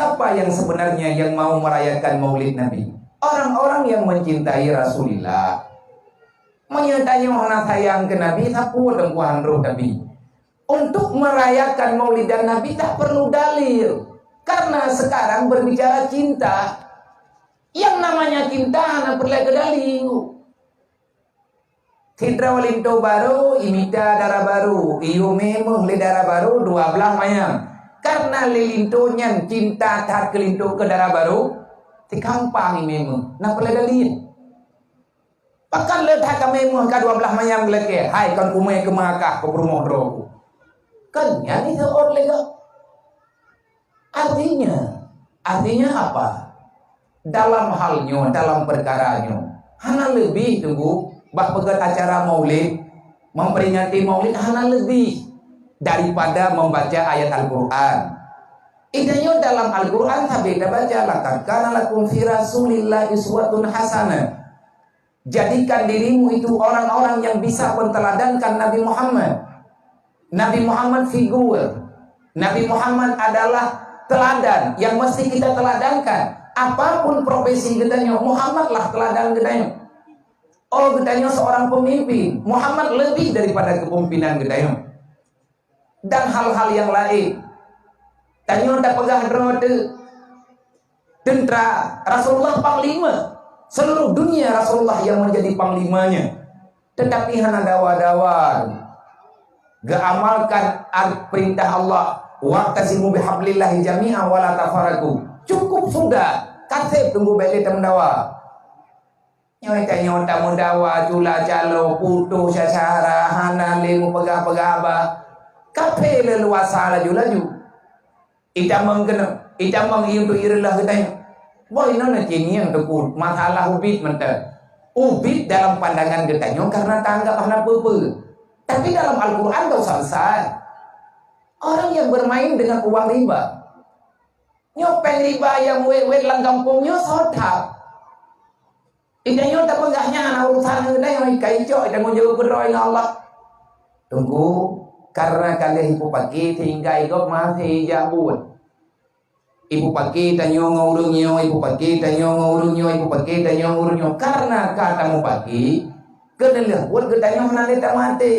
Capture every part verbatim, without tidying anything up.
Siapa yang sebenarnya yang mau merayakan Maulid Nabi? Orang-orang yang mencintai Rasulullah. Meunyoe tanyoe hana sayang keu Nabi, sapeue teungku han roh Nabi? Untuk merayakan Maulidan Nabi tak perlu dalil. Karena sekarang berbicara cinta. Yang namanya cinta hana peureulée keu dalil. Sidroe linto barô, imita dara barô, iyue meuh lé dara barô dua blaih manyam. Karena lé linto nyan cinta that keu linto keu dara barô, sikampang imé meuh, na peureulée dalil. Pakon le that kamé meuh ka dua blaih manyam geulakée, hai kon kumé keumakah keu peurumoh droe ku. Kan nyan iseuôt lé gob. Artinya, artinya apa? Dalam hal nyoe, dalam perkara nyoe, hana leubeh teungku bah peugét acara Maulid, memperingati Maulid hana leubeh daripada membaca ayat Al-Quran. Intanyoe dalam Al-Quran sabe tabaca, "Laqad kana lakum fi Rasulillahi uswatun hasanah." Jadikan dirimu itu orang-orang yang bisa menteladankan Nabi Muhammad. Nabi Muhammad figur. Nabi Muhammad adalah teladan yang mesti kita teladankan. Apapun profesi geutanyoe, Muhammad lah teladan geutanyoe. Oh, geutanyoe seorang pemimpin, Muhammad lebih daripada kepemimpinan geutanyoe. Dan hal-hal yang lain. Tanyoe tapeugah droe teu-, tentara, Rasulullah panglima. Seluruh dunia Rasulullah yang menjadi panglimanya. Tetapi hana dawa-dawa. Geuamalkan ar-, perintah Allah, "Wa'tasimu bihablillahi jami'an wa la tafarraqu." Cukup sudah, kaseb teungku bék lé tameudawa. Nyoe tanyoe tameudawa cula calo, putôh syasara, hana lé mupeugah-peugah haba. Kaphé leuluasa laju-laju. Itamong keunoe, itamong ié untuk ireuleh geutanyoe. Boh inoe na cinieng teupeu masalah ubit mantong. Ubit dalam pandangan geutanyoe karena tanggap hana peue-peue. Tapi dalam Al-Quran ka usah-usah. Orang yang bermain dengan uang riba. Nyoe péng riba nyang wét-wét lam gampông nyoe soe that. Itanyoe tapeugah nyan hana urusan ngon geutanyoe, ka icok itanyoe jaweueb keudroe ngon Allah. Teungku, karena ka lheueh ipeupaké sehingga igob masih ijak buet. Ipeupaké tanyoe ngon ureueng nyoe, ipeupaké tanyoe ngon ureueng nyoe, ipeupaké tanyoe ngon ureueng nyoe. Karena ka tamupaké, keuneulheueh buet geutanyoe hana lé tamaté.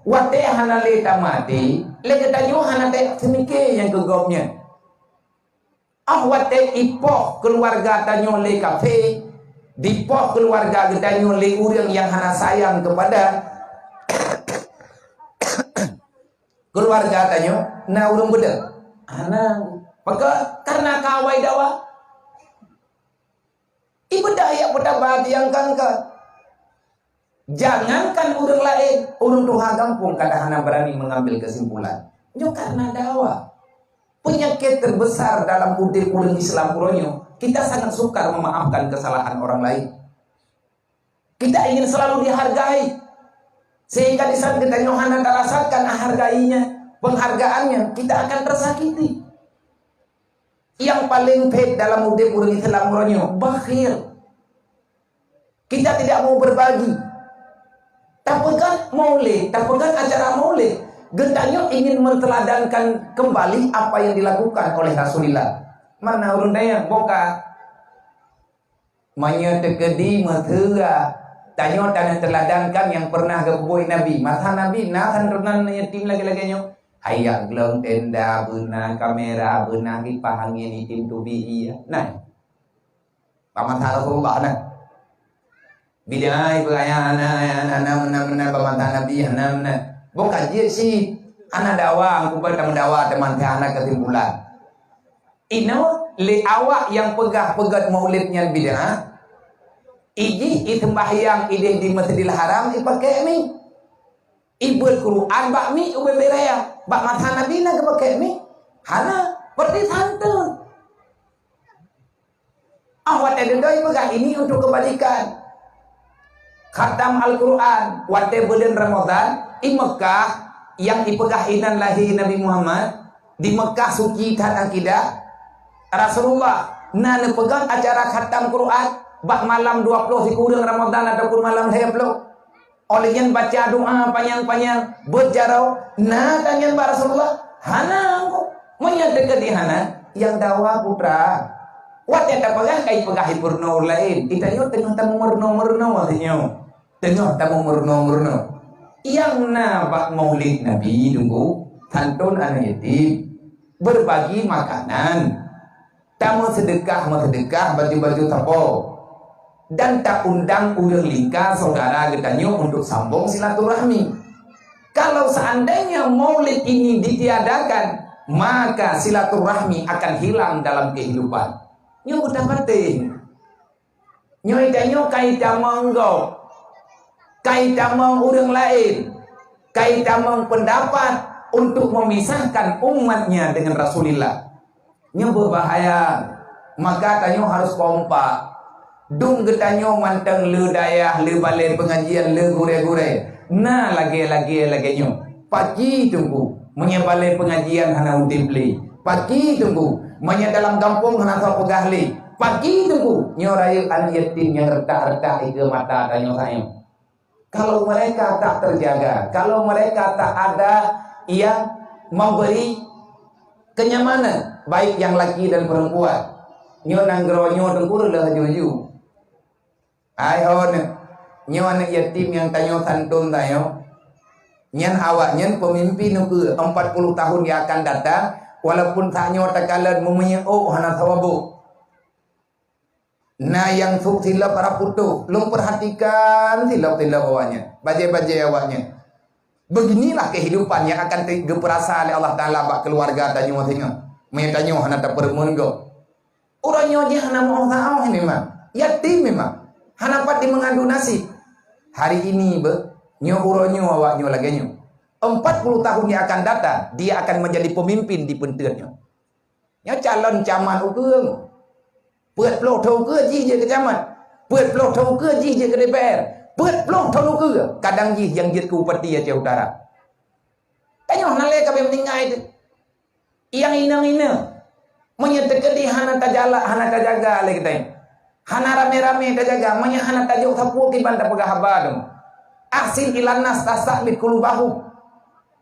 Watée hana lé tamaté, lé geutanyoe hana teumiké nyang keu gob nyan. Ah watée ipoh keuluwarga tanyoe lé kafé, dipoh keuluwarga geutanyoe lé ureuëng nyang hana sayang keupada keuluwarga tanyoe, na ureuëng beudeuh? Hana. Maka, kareuna ka awai dawa, ibeudeuh jak peutaba tiang kangka. Jangankan ureuëng laén, ureuëng tuha gampông kadang hana beurani mengambil kesimpulan. Nyoe karena dawa. Penyakit terbesar dalam udeb ureuëng Islam uroe nyoe, kita sangat sukar memaafkan kesalahan orang lain. Kita ingin selalu dihargai. Sehingga di saat geutanyoe hana tarasakan hargainya, penghargaannya, kita akan tersakiti. Yang paling phet dalam udeb ureuëng Islam uroe nyoe, bakhil. Kita tidak mau berbagi. Tapeugah maulid, tapeugah acara maulid. Geutanyoe ingin menteladankan kembali apa yang dilakukan oleh Rasulullah. Mana ureuëng dayang boka? Meunyoe teukeudi meuseue, tanyoe taneuteladankan nyang pernah geupeubuet Nabi. Masa Nabi na santunan yatim lagée-lagée nyoe. Hayak glong tenda beuna, kamera beuna, kipah angén itim tubi iya. Nah. Bak masa Rasulullah na. Bid'ah ipeugah hana, hana, hana meunan-meunan bak masa Nabi, hana meunan. Boh ka jeuet cit, hana dawa, kuba tameudawa teuma hana keusimpulan. Inoe lé awak nyang peugah peugét maulid nyan bid'ah, ijih iseumbahyang ideh di Masjidil Haram ipaké mi. Ibeuet Quran bak mi ubé-bé raya. Bak masa Nabi na geupaké mi? Hana, berarti santeun. Ah, watée dudoe ipeugah ini untuk kebajikan. Khatam Al-Quran, watée buleuen Ramadhan, i Mekah, nyang ipeugah inan lahé Nabi Muhammad, di Mekah suci that akidah, Rasulullah na neupeugah acara khatam Quran bak malam dua ploh sikureueng Ramadhan ataupun malam lhée ploh. Óh lheueh nyan baca doa panyang-panyang, beuet jaroe, na tanyan bak Rasulullah? Hana, meunyoe teukeudi hana, Nyang dawa putra. Watée tapeugah kai peugah i peurunoe laén, geutanyoe teungoh tameurunoe-meurunoe geutanyoe. Teungoh tameurunoe-meurunoe. Nyang na bak Maulid Nabi Teungku, santun aneuk yatim, berbagi makanan, tameuseudekah-meuseudeukah baju-baju sapo, dan taundang ureuëng lingka saudara geutanyoe untuk sambong silaturahmi. Kalau seandainya Maulid ini ditiadakan, maka silaturahmi akan hilang dalam kehidupan. Nyoe beutapatéh. Nyoe tanyoe kai tamong gob, kai tamong ureuëng laén, kai tamong pendapat untuk memisahkan umatnya dengan Rasulullah. Nyoe beubahaya. Maka tanyoe harus kompak. Dum geutanyoe mantong le dayah, le balée pengajian, le gurée-gurée. Na lagée-lagée lagée nyoe. Paki Teungku, meunyoe balée pengajian hana udeb lé. Paki Teungku, meunyoe dalam gampông hana soe peugah lé. Paki Teungku, nyoe rayeuk aneuk yatim nyang retak-retak ikeue mata tanyoe sayoe. Kalau mereka tak terjaga, kalau mereka tak ada yang memberi kenyamanan, baik yang laki dan perempuan. Nyoe nanggroe nyoe Teungku reuloh laju-laju. Hai ho nyoe, nyoe aneuk yatim nyang tanyoe santun tanyoe. Nyan awaknyan pemimpin ukeue empat puluh tahun yang akan datang, walaupun saat nyoe takalon meumiyueb hana sawabu. Na nyang sôk silop rab putôh, lôn perhatikan silop-silop awaknyan, bajée-bajée awaknyan. Beginilah kehidupan yang akan te-, geupeurasa lé Allah Taala bak keuluwarga tanyoe singoh. Meunyoe tanyoe hana tapeureumeun gob. Uroe nyoe jih hana meuoh-saoh memang, yatim memang, hana pat jimeungadu naseb. Hari ini beuh, nyoe uroe nyoe awaknyoe lagée nyoe. Empat puluh tahun yang akan datang, dia akan menjadi pemimpin di peunteut nyoe. Nyoe calon camat ukeue. Peuet ploh thon ukeue jih jeuet keu camat. Peuet ploh thon ukeue jih jeuet keu D P R. Peuet ploh thon ukeue kadang jih nyang jeuet keu Bupati Aceh Utara. Tanyoe hana lé ka abéh meuninggai teuh. Nyang inong-inong, meunyoe teukeudi hana tajala, hana tajaga lé geutanyoe. Hana ramé-ramé tajaga, meunyoe hana tajok sapeue kiban tapeugah haba dong. Ahsin ilan nas tastabit qulubahum.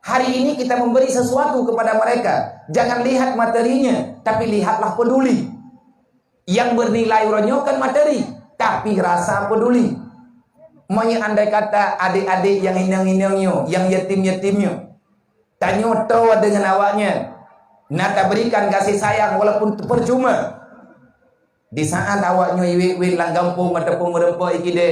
Hari ini kita memberi sesuatu kepada mereka. Jangan lihat materinya, tapi lihatlah peduli. Yang bernilai uroe nyoe kan materi, tapi rasa peduli. Meunyoe andai kata adik-adik nyang inong-inong nyoe, nyang yatim-yatim nyoe, tanyoe toe deungon awaknyan, na taberikan kasih sayang walaupun percuma. Di saat awaknyoe iwet-wet lam gampông ataupun meureumpok i keudè,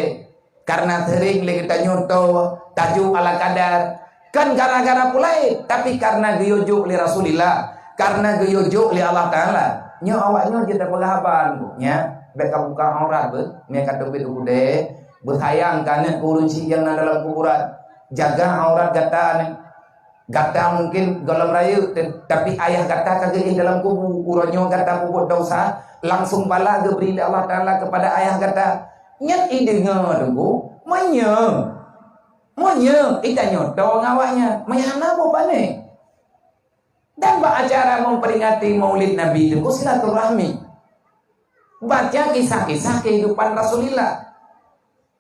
karena seuring lé geutanyoe toe tajok ala kadar, kon gara-gara peue laén, tapi karena geuyue jok lé Rasulullah, karena geuyue jok lé Allah Taala. Nyoe awaknyoe jeuet tapeugah haba, nyan, bék kabuka aurat beuh, meunyoe ka teubiet u keudè, beusayang keu aneuk keu ureueng chik nyang na dalam kuburan. Jaga aurat gata nyan. Gata mungkin gohlom rayeuk, te-, tapi ayah gata ka geuéh dalam kubu. Uroe nyoe gata peubuet desya, langsung bala geubri lé Allah Taala kepada ayah gata. Nyan i deungoe Teungku, meunyoe, meunyoe i tanyoe toe ngon awaknyan, meunyoe hana boh pané. Dan bak acara memperingati Maulid Nabi Teungku silaturahmi. Baca kisah-kisah kehidupan Rasulullah.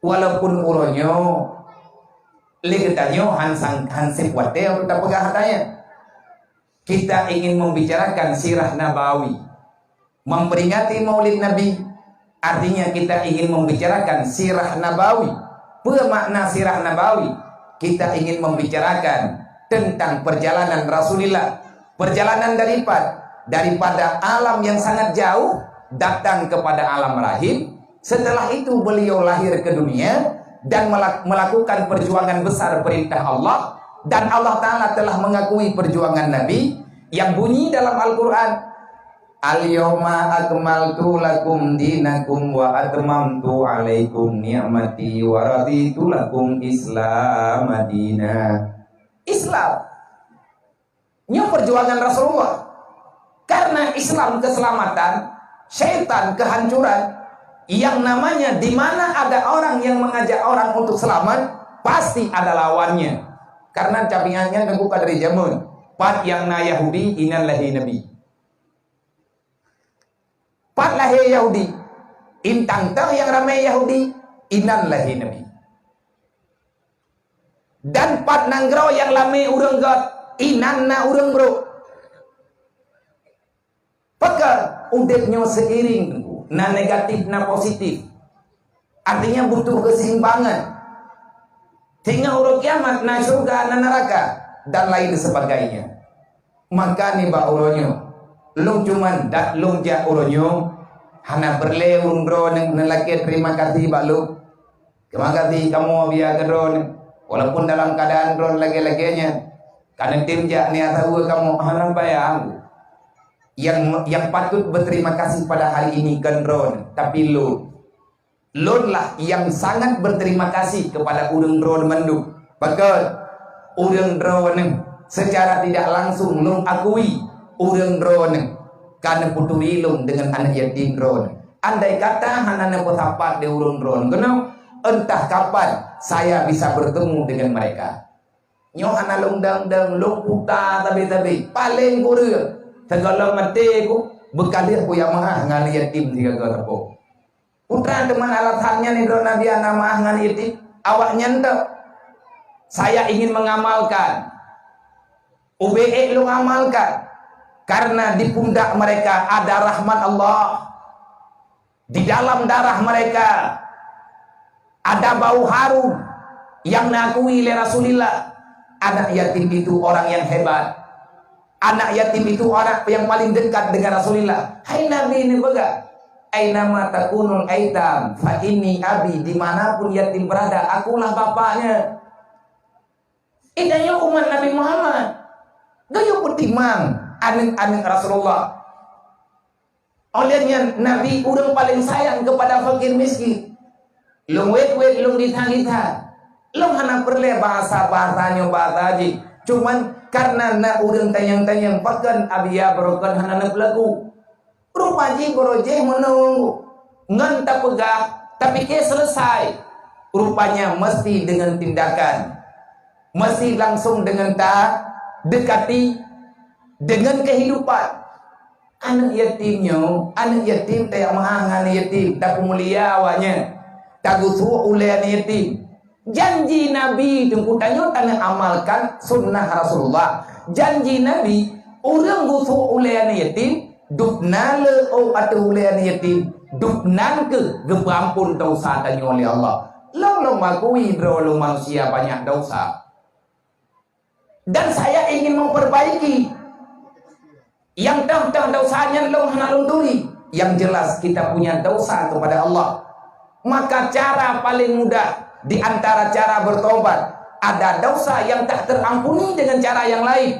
Walaupun uroe nyoe lé geutanyoe han sang-, han sép watée untuk tapeugah hata nyan. Kita ingin membicarakan sirah nabawi. Memperingati Maulid Nabi, artinya kita ingin membicarakan sirah nabawi. Peue makna sirah nabawi? Kita ingin membicarakan tentang perjalanan Rasulullah. Perjalanan daripada, daripada alam yang sangat jauh datang kepada alam rahim. Setelah itu beliau lahir ke dunia dan melak-, melakukan perjuangan besar perintah Allah, dan Allah Taala telah mengakui perjuangan Nabi yang bunyi dalam Al-Quran, "Al-yawma akmaltu lakum dinakum wa atmamtu alaikum ni'mati wa raditu lakum Islam dina." Islam. Nyoe perjuangan Rasulullah. Karena Islam keselamatan, syaitan kehancuran. Yang namanya di mana ada orang yang mengajak orang untuk selamat, pasti ada lawannya. Karena tabiatnya nunggu dari zaman. Pat nyang na Yahudi, inan lahé Nabi. Pat lahé Yahudi, intang teuh nyang ramé Yahudi, inan lahé Nabi. Dan pat nanggroe nyang ramé ureuëng gét, inan na ureuëng brok. Pakon udeb nyoe seiring, na negatif, na positif. Artinya butuh keseimbangan. Singoh uroe kiamat na syurga, na neraka, dan lain sebagainya. Maka nibak uroe nyoe, lôn cuman dak lôn jak uroe nyoe, hana peureulée ureuëng droeneuh neulakée terima kasih bak lôn. Terima kasih kamoe biya keu droeneuh, walaupun dalam keadaan droeneuh lagée-lagée nyan. Ka neutem jak neujak saweue kamoe, hana payah. Yang, yang patut berterima kasih pada hari ini kon droeneuh, tapi lôn. Lôn lah yang sangat berterima kasih kepada ureuëng droeneuh mandum. Pakon? Ureuëng droeneuh, secara tidak langsung lôn akui, ureuëng droeneuh ka neuputuli lôn deungon aneuk yatim droeneuh. Andai kata hana neupeusapat di ureuëng droeneuh keunoe, entah kapan saya bisa bertemu dengan mereka. Nyoe hana lôn dang-dang, lôn puta sabe-sabe. Paleng kureueng, sigohlom maté ku, beukaleuh ku jak meu'ah ngon yatim sigaga sapo. Putra teuma alasan nyan, droeneuh Nabi hana meu'ah ngon yatim. Awaknyan tu, saya ingin mengamalkan. Ubé ék lôn amalkan. Karena di pundak mereka ada rahmat Allah. Di dalam darah mereka ada bau harum yang diakui oleh Rasulullah. Anak yatim itu orang yang hebat. Anak yatim itu orang yang paling dekat dengan Rasulullah. Hai Nabi neupeugah, "Ainama takunul aitam, fa inni abi," dimanapun yatim berada, akulah bapaknya. Itu umat Nabi Muhammad. Geuyue peutimang aneuk-aneuk Rasulullah. Oleh nyan, Nabi ureuëng paling sayang kepada fakir miskin. Lôn wét-wét, lôn githa-githa. Lôn hana peureulée bahasa-bahasa nyoe bahasa jih. Cuman karena na ureuëng tanyong-tanyong, pakon Abiya Broken hana neupeulagu. Rupa jih beurojéh meununggu. Ngon tapeugah, tapike selesai. Rupanya mesti dengan tindakan. Mesti langsung dengan ta dekati dengan kehidupan. Aneuk yatim nyoe, aneuk yatim tajak meu'ah ngon aneuk yatim, tapeumulia awaknyan, tageusuek ulée aneuk yatim. Janji Nabi teungku tanyoe tanyoe amalkan sunnah Rasulullah. Janji Nabi, ureuëng geusuek ulée aneuk yatim, dubna le óh ateueh ulée aneuk yatim, dubnan keuh geupeuampon desya tanyoe lé Allah. Lôn-lôn akui droe lôn manusia banyak desya. Dan saya ingin memperbaiki. Nyang toh-toh desya nyan lôn hana lôn turi. Yang jelas kita punya desya kepada Allah. Maka cara paling mudah di antara cara bertobat, ada desya yang tak terampuni dengan cara yang lain,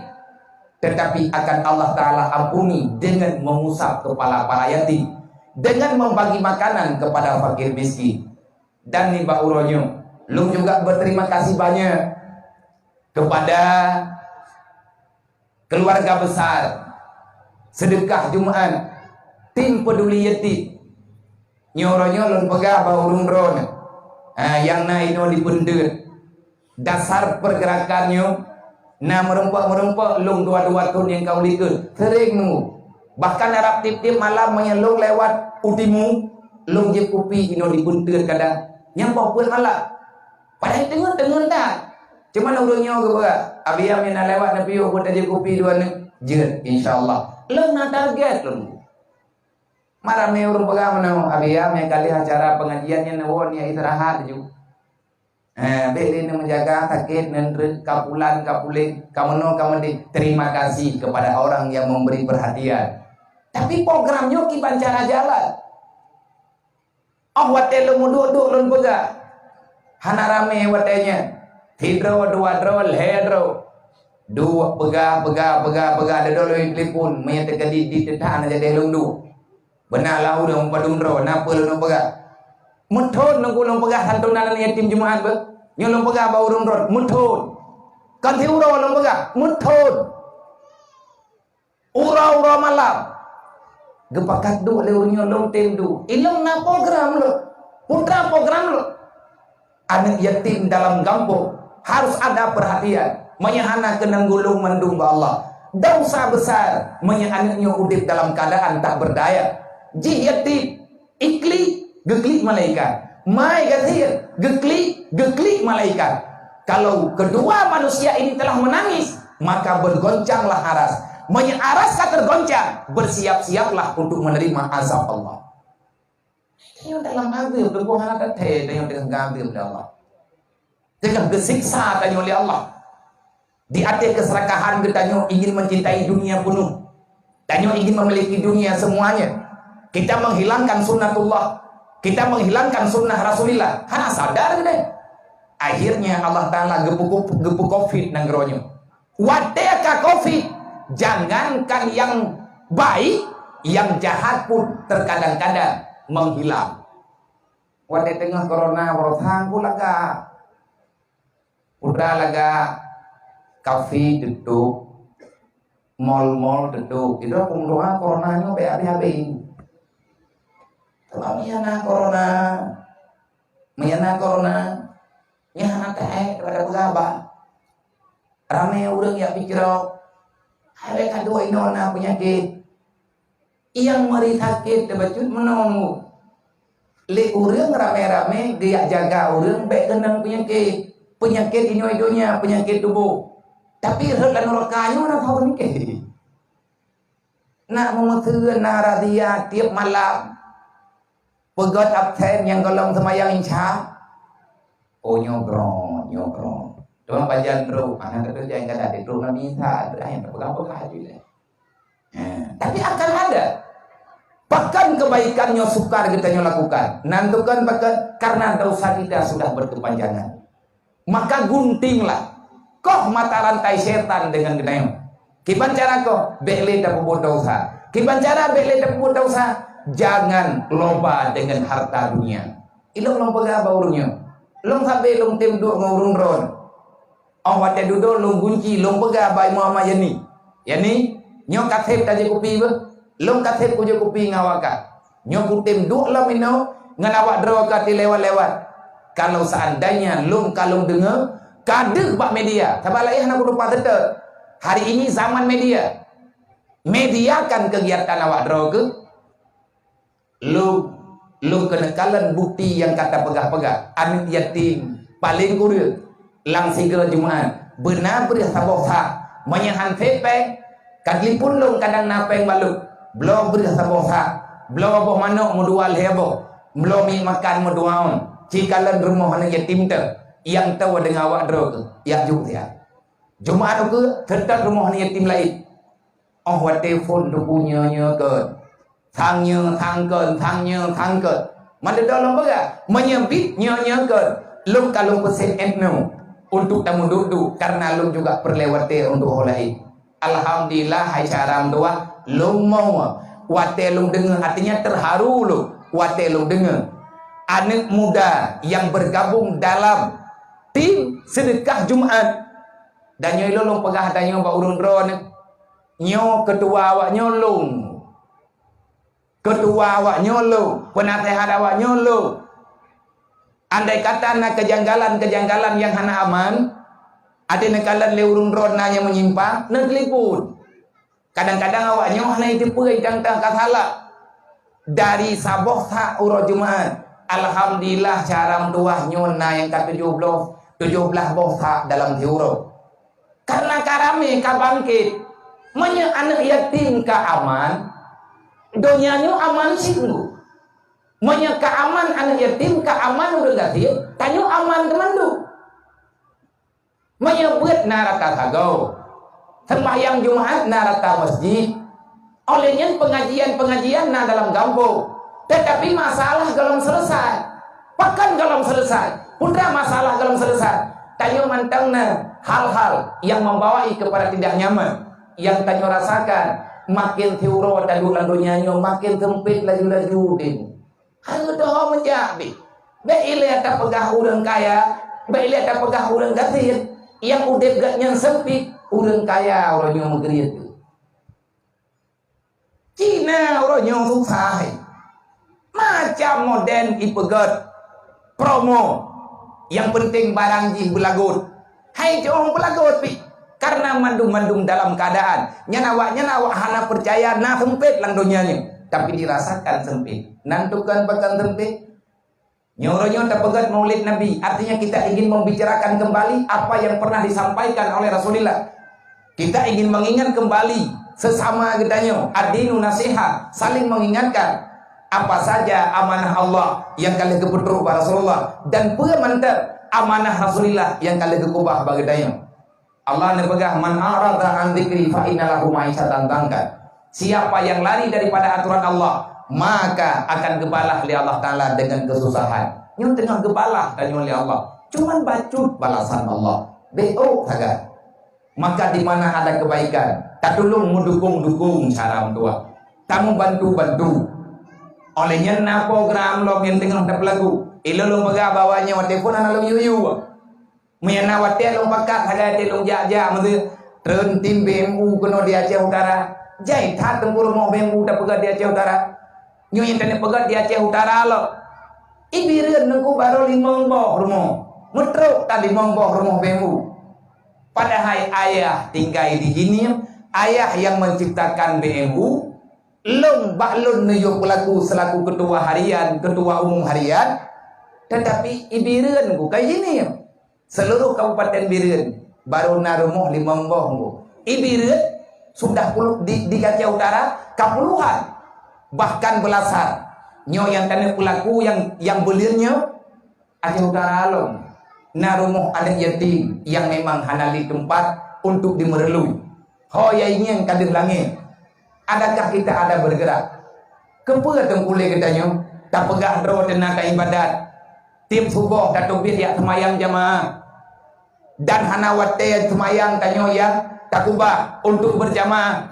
tetapi akan Allah Ta'ala ampuni dengan mengusap kepala para yatim, dengan membagi makanan kepada fakir miskin. Dan nibak uroe nyoe, lôn juga berterima kasih banyak kepada keluarga besar Sedekah Jumat, tim peduli yatim. Nyoe uroe nyoe lôn peugah bak ureuëng droeneuh, ha, nyang na inoe di Peunteut. Dasar pergerakan nyoe na meurumpok-meurumpok lôn dua-dua thon nyang ka ulikot, sering nunggu. Bahkan arab tieb-tieb malam meunyoe lôn lewat u timu, lôn jieb kupi inoe di Peunteut kadang. Nyang boh peuet malam. Padahai teungeut-teungeut that. Cuma ureuëng nyoe geupeugah, "Abi Am na lewat neupiôh buet tajak kupi dua nyoe." Jeuet, insya Allah. Lôn na target lôn. Malam nyoe ureuëng peugah meunoe, "Abi Am, ka lheueh acara pengajian nyan neuwoe, neujak istirahat laju." Eh, bék lé neumeujaga sakét, neunreuk, ka pulan, ka puléh, ka meunoe, ka meudéh. Terima kasih kepada orang yang memberi perhatian. Tapi program nyoe kiban cara jalan. Óh watée lôn meuduek-duek lôn peugah, hana ramé watée nyan. Sidroe, dua droe, lhée droe. Duek peugah, peugah, peugah, peugah, dudoe lôn telepon, meunyoe teukeudi di teutha na jadi lôn duek. Beuna lah ureuëng padum droe, na peue lôn peugah. Meuthon lôn, lôn peugah santunan aneuk yatim Jumat beuh. Nyoe lôn peugah bak ureuëng droe, meuthon. Kon siuroe lôn peugah, meuthon. Uroe-uroe malam. Geupakat duek lé ureuëng nyoe lôn tem duek. Ilôn na program lôn. Putra program lôn. Aneuk yatim dalam gampông harus ada perhatian. Meunyoe hana keunong gulong mandum bak Allah. Dosa besar meunyoe aneuk nyoe udeb dalam keadaan tak berdaya. Jih yatim. Iklik, geuklik malaikat. Mai gasien, geuklik, geuklik malaikat. Kalau kedua manusia ini telah menangis, maka bergoncanglah aras. Meunyoe aras ka teugoncang, bersiap-siaplah untuk menerima azab Allah. Tanyoe dalam azab, teungku, hana tathèe tanyoe teungoh geuazab lé Allah. Teungoh geusiksa tanyoe lé Allah. Di ateueh keserakahan geutanyoe ingin mencintai dunia penuh. Tanyoe ingin memiliki dunia semuanya. Kita menghilangkan sunnatullah. Kita menghilangkan sunnah Rasulillah. Hana sadar geutanyoe. Akhirnya Allah Ta'ala geupeu-, geupeu-covid nanggroe nyoe. Watèe ka covid, jangankan yang baik, yang jahat pun terkadang-kadang menghilang. Watèe teungoh corona, baroesa ku lagak. Peue lagak, kafe teutup, mall-mall teutup. Itu aku mendoa corona nyoe bèk habéh-habéh. Sebab meunyo na corona, meunyo na corona, nyan hana taék daripada peugah haba. Ramé ureueng jak picrok, hai ka duek inoe na peunyakét. Nyang meuri sakét teubacut meunoe. Lé ureueng ramé-ramé geujak jaga ureueng bèk keunong peunyakét. Peunyakét inoe donya, peunyakét tuboh. Tapi rhot lam nuraka nyoe na saboh peunyakét. Na meumeuteuen, na razia tiep malam. Peugöt absen nyang gohlom seumayang Isya. Oh, nyoe grong, nyoe grong. Teuma pajan droe, hana teupeujang keu adat droe Nabi Isa, ai teupeugah-peugah jih lé. Ha, tapi akan ada. Pakon kebaikan nyoe sukar geutanyoe lakukan? Nan tukon pakon? Karena dosa kita sudah berkepanjangan. Maka guntinglah koh mata rantai setan dengan geutanyoe. Kiban cara koh? Bèk lé tapeubuet dosa. Kiban cara bèk lé tapeubuet dosa? Jangan loba dengan harta dunia. Ilôn lôn peugah bak ureueng nyoe, lôn sabe lôn tem duek ngon ureueng droe. Óh watèe dudoe lôn gunci, lôn peugah bak Muhammad Yani, "Yani, nyoe ka sép tajép kupi beuh? Lôn ka sép kujép kupi ngon awak ka. Nyoe kutem duek lom inoe ngon awak droe ka tilewat-lewat. Kalau seandainya lôn ka lôn deungoe, ka deuh bak media, sabab laén hana kutupat seutôt. Hari ini zaman media. Mediakan kegiatan awak droe keuh." Lôn, lôn keuneuk kalon bukti nyang ka tapeugah-peugah. Aneuk yatim paleng kureueng lam sigoe Jumat, beuna breuh saboh sak. Meunyoe han sép péng, ka telepon lôn kadang na péng balot. Bloe breuh saboh sak, bloe boh manok meudua lhèe boh, bloe miet makan meudua ôn. Ci kalon rumoh aneuk yatim teuh, nyang toe deungon awak droe keuh, jak jok siat. Jumat ukeue, seutôt rumoh aneuk yatim laén. Óh watèe phôn teupeu nyoe-nyoe keuh. Sang nyoe, sang keuh, sang nyoe, sang keuh. Meudodo lôn peugah, meunyoe bit nyoe-nyoe keuh, lôn ka lôn peusiap inoe untuk tameuduek-duek, karena lôn juga peureulèe watèe untuk ho laén. Alhamdulillah, hai syedara meutuwah, lôn mo watèe lôn deungoe, artinya terharu lôn watèe lôn deungoe aneuk muda yang bergabung dalam tim sedekah Jumat. Dan nyoe ilôn lôn peugah tanyoe bak ureueng droeneuh, nyoe keutua awak nyoe lôn. Keutua awak nyoe lôn, peunaseuhat awak nyoe lôn. Andai kata na keujanggalan-keujanggalan nyang hana aman, até neukalon lé ureueng droe na nyang meunyimpang, neutelepon. Kadang-kadang awak nyoe hana jiteupeue teuntang ka salah. Dari saboh sak uroe Jumat, alhamdulillah, syedara meutuwah nyoe na nyang ka tujoh bloh, tujoh blah boh sak dalam siuroe. Karena ka ramé, ka bangkét. Meunyoe aneuk yatim ka aman, donya nyoe aman sungguh. Meunyoe ka aman aneuk yatim, ka aman ureueng gasien, tanyoe aman teumandum. Meunyoe beuet na rata sagoe, seumbahyang Jumat na rata masjid, óh lheueh nyan pengajian-pengajian na dalam gampông, teutapi masalah gohlom seuleusoe. Pakon gohlom seuleusoe? Peue masalah gohlom seuleusoe? Tanyoe mantong na hal-hal nyang membawai kepada tidak nyaman nyang tanyoe rasakan. Makin siuroe taduek lam donya nyoe, makin seumpét laju-laju udeb. Hareuta ho meujak bit. Bèk ilèe tapeugah ureueng kaya, bèk ilèe tapeugah ureueng gasien. Nyang udeb geuh nyan seumpét, ureueng kaya uroe nyoe meugriet. Cina uroe nyoe susah hai. Macam model ipeugöt promo. Nyang penting barang jih beulagot. Hai jih beulagot pih. Karena mandum-mandum dalam keadaan nyan, awak nyan awak hana peucaya na seumpét lam donya nyoe, tapi dirasakan seumpét. Nan tukang pakon seumpét. Nyoe uroe nyoe tapeugöt Maulid Nabi, artinya kita ingin membicarakan kembali apa yang pernah disampaikan oleh Rasulullah. Kita ingin mengingat kembali Sesama geutanyoe, ad-dinu nasiha, saling mengingatkan. Apa saja amanah Allah nyang ka lheueh geupeutrok bak Rasulullah dan peue mantong amanah Rasulullah nyang ka lheueh geukubah bak geutanyoe. Allah neupeugah, "Man a'rada an dzikri fa inna lahu ma'isyatan dhanka." Siapa yang lari daripada aturan Allah, maka akan geubalah lé Allah Taala dengan kesusahan. Nyoe teungoh geubalah tanyoe lé Allah. Cuman bacut balasan Allah. Beuôk sagai. Maka di mana ada kebaikan, tatulông meudukong-dukong cara meutuah. Tameubantu-bantu. Oleh nyan na program lom nyang teungoh tapeulagu. Ilôn lôn peugah bahwa nyoe watèe phôn hana lôn yue-yue. Meunyoe na watèe lôn pakat sagai teuh lôn jak-jak meuseu, treun tim B M U keunoe di Aceh Utara. Jai that teungku rumoh B M U tapeugöt di Aceh Utara. Nyoe nyang taneuk peugöt di Aceh Utara lom. I Bireuen teungku barô limong boh rumoh. Meutrok ka limong boh rumoh B M U. Padahai ayah tinggai di sini, ayah yang menciptakan B M U, lôn bak lôn neuyue peulaku selaku ketua harian, ketua umum harian, tetapi i Bireuen ku ka i sini. Seluruh Kabupaten Bireuen barô na rumoh limong boh teungku. I Bireuen sudah puluh, di, di Aceh Utara ka puluhan, bahkan belasan. Nyoe nyang taneuk peulaku nyang, nyang buleuen nyoe, Aceh Utara lom na rumoh aneuk yatim nyang memang hana lé teumpat untuk dimeureului. Ho ya ingin ka deuh langét. Adakah kita ada bergerak? Keupeue teungku lé geutanyoe tapeugah droe teuna ka ibadat? Tiep suboh tateubiet jak seumayang jamaah. Dan hana watèe seumayang tanyoe nyang takubah untuk berjamaah.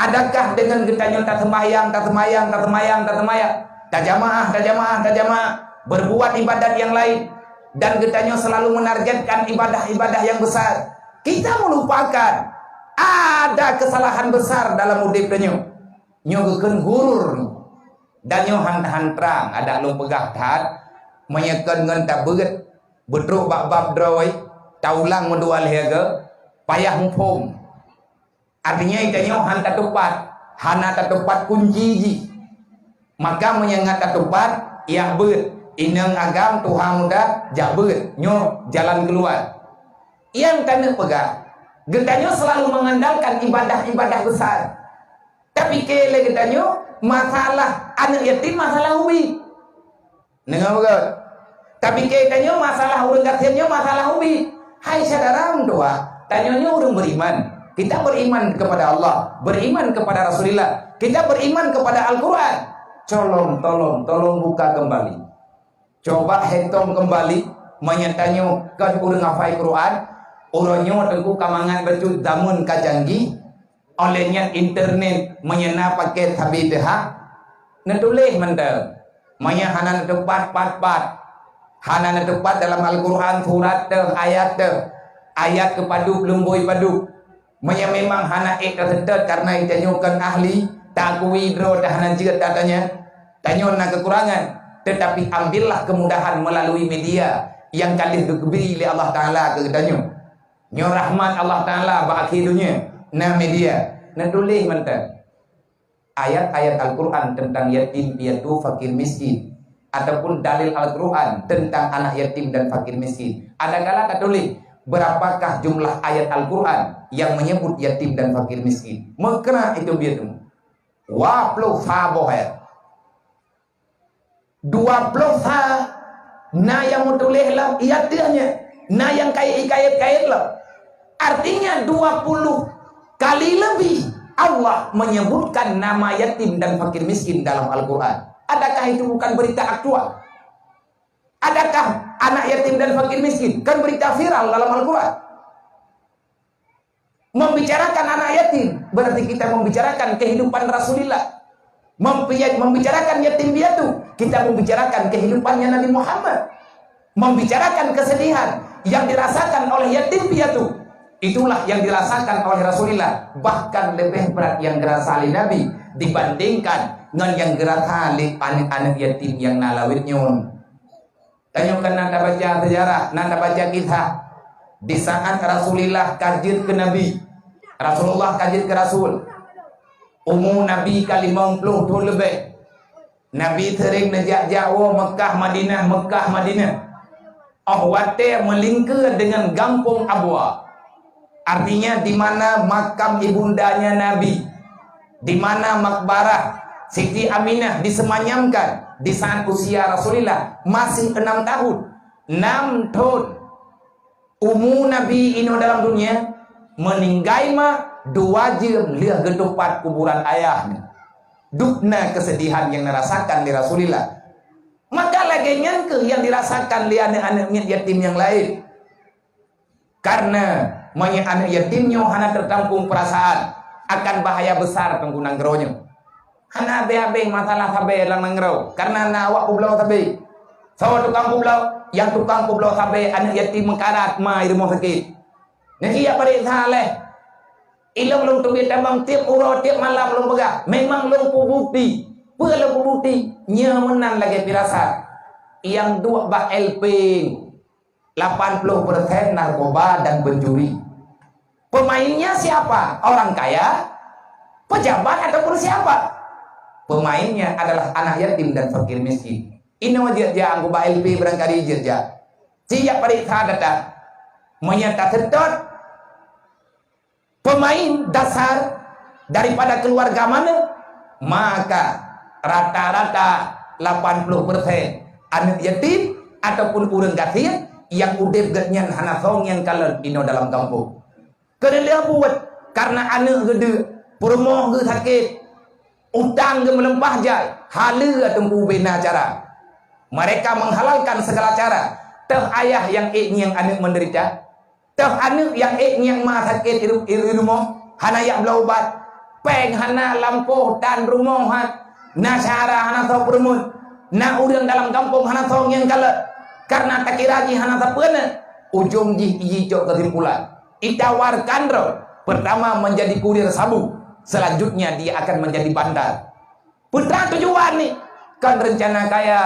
Adakah deungon geutanyoe taseumbahyang, taseumbahyang, taseumbahyang, taseumbahyang, tajamaah, tajamaah, tajamaah, berbuat ibadat nyang laén, dan geutanyoe selalu menargetkan ibadah-ibadah nyang besar, kita melupakan ada kesalahan besar dalam udép tanyoe. Nyoe geukheun ghurur nyoe. Dan nyoe han, han trang, adak lôn peugah that, meunyoe kon ngon tabeuet, beutrok bak bab droe, taulang meudua lhèe goe, payah muphom. Artinya, geutanyoe han tatupat, hana tatupat kunci jih. Maka meunyoe ngat tatupat, yah beuet, inong agam, tuha muda, jak beuet. Nyoe jalan keuluwa. Nyang taneuk peugah, geutanyoe selalu mengandalkan ibadah-ibadah besar. Tapi keu lé geutanyoe, masalah aneuk yatim masalah ubit. Deungö beugöt. Tapi keu tanyoe masalah ureueng gasien nyoe masalah ubit. Hai syedara meutuah, tanyoe nyoe ureueng beriman. Kita beriman kepada Allah, beriman kepada Rasulullah, kita beriman kepada Al-Quran. Tolong, tolong, tolong buka kembali. Coba hitong kembali, meunyoe tanyoe kon ureueng hafai Quran, uroe nyoe teungku ka mangat bacut, zaman ka canggih, Oleh nyan internet meunyoe na paket sabe teuh hak, neutuléh mantong. Meunyoe hana neutupat pat-pat, hana neutupat dalam Al-Quran surat teuh, ayat teuh, ayat keupadub lumbôi padub. Meunyoe memang hana ék taseutôt kareuna geutanyoe kon ahli, takui droe teuh hana jeuet tatanya, tanyoe na keukurangan, tetapi ambillah kemudahan melalui media nyang ka lheueh geubri lé Allah Taala keu geutanyoe. Nyoe rahmat Allah Taala bak akhé donya, na media, neutuléh mantong ayat-ayat Al-Quran tentang yatim piatu fakir miskin, ataupun dalil Al-Quran tentang anak yatim dan fakir miskin. Adakala tatuléh, berapakah jumlah ayat Al-Quran yang menyebut yatim dan fakir miskin? Meukra itu biatu. Dua puluh sa boh ayat. Dua ploh sa na nyang meutuléh lom, iya teuh nyan, na nyang kayèe-kayèe lom. Artinya, dua puluh kali lebih Allah menyebutkan nama yatim dan fakir miskin dalam Al-Quran. Adakah itu bukan berita aktual? Adakah anak yatim dan fakir miskin kan berita viral dalam Al-Quran? Membicarakan anak yatim, berarti kita membicarakan kehidupan Rasulullah. Mempi-, membicarakan yatim piatu, kita membicarakan kehidupannya Nabi Muhammad. Membicarakan kesedihan yang dirasakan oleh yatim piatu, itulah yang dirasakan oleh Rasulullah. Bahkan lebih berat yang dirasa oleh Nabi dibandingkan ngon yang dirasa oleh aneuk-aneuk yatim nyang na lawét nyoe. Tanyoe kan na tabaca sejarah, na tabaca kisah. Di saat Rasulullah ka jeuet keu Nabi, Rasulullah ka jeuet keu Rasul, umu Nabi ka limong ploh thon leubeh. Nabi seuring neujak-jak woe Meukah Madinah, Meukah Madinah. Óh watèe meulingkeue deungon gampông Abwa. Artinya, di mana makam ibundanya Nabi, di mana makbarah Siti Aminah disemayamkan di saat usia Rasulullah masih enam tahun. Enam tahun. Umu Nabi inoe dalam dunia, meuninggai ma dua jeuem lheueh geutupat kuburan ayah nyan. Dubna keusedihan nyang neurasakan lé Rasulullah. Maka lagée nyan kheueh nyang dirasakan lé aneuëk-aneuëk miet yatim nyang laén. Karena meunyoe aneuëk yatim nyoe hana teutampong peurasaan, akan bahaya besar teungku nanggroe nyoe. Hana habéh-habéh masalah sabe lam nanggroe, karena na awak peubloe sabe. Soe tukang peubloe? Nyang tukang peubloe sabe aneuëk yatim meukarat ma i rumoh sakét. Nyan jih jak paréksa lé. Ilong lôn teubiet tamong tieb uroe, tieb malam lôn peugah, memang lôn peubukti. Peue lôn peubukti? Nyoe meunan lagée pirasat. Nyang duek bak L P. Lapan puluh persen narkoba dan pencuri. Pemainnya siapa? Orang kaya, pejabat ataupun siapa? Pemainnya adalah anak yatim dan fakir miskin. Inoe jeuet jak anggô bak L P barangkali jeuet jak. Sijak paréksa data. Meunyoe taseutôt pemain dasar daripada keluarga mana, maka rata-rata lapan puluh persen aneuëk yatim ataupun ureuëng gasien nyang udeb geuh nyan hana soe nyang kalon inoe dalam gampông. Keuneulheueh buet karena aneuëk geudeuk, peurumoh geuh sakét, utang geuh meuleumpah jai, haleue teungku bubena cara. Mereka menghalalkan segala cara. Teuh ayah nyang ék ngieng aneuëk menderita. Teuh aneuëk nyang ék ngieng ma sakét i ru-, i rumoh, hana jak bloe ubat. Péng hana, lampôh, tan rumoh han. Na syedara hana soe peurumoh. Na ureuëng dalam gampông hana soe ngieng kalon. Karena takira jih hana sapeue na. Ujong jih iji cok keusimpulan. Itawarkan droe. Pertama menjadi kurir sabu. Selanjutnya dia akan menjadi bandar. Peue teuma tujuan ni? Kon reuncana kaya.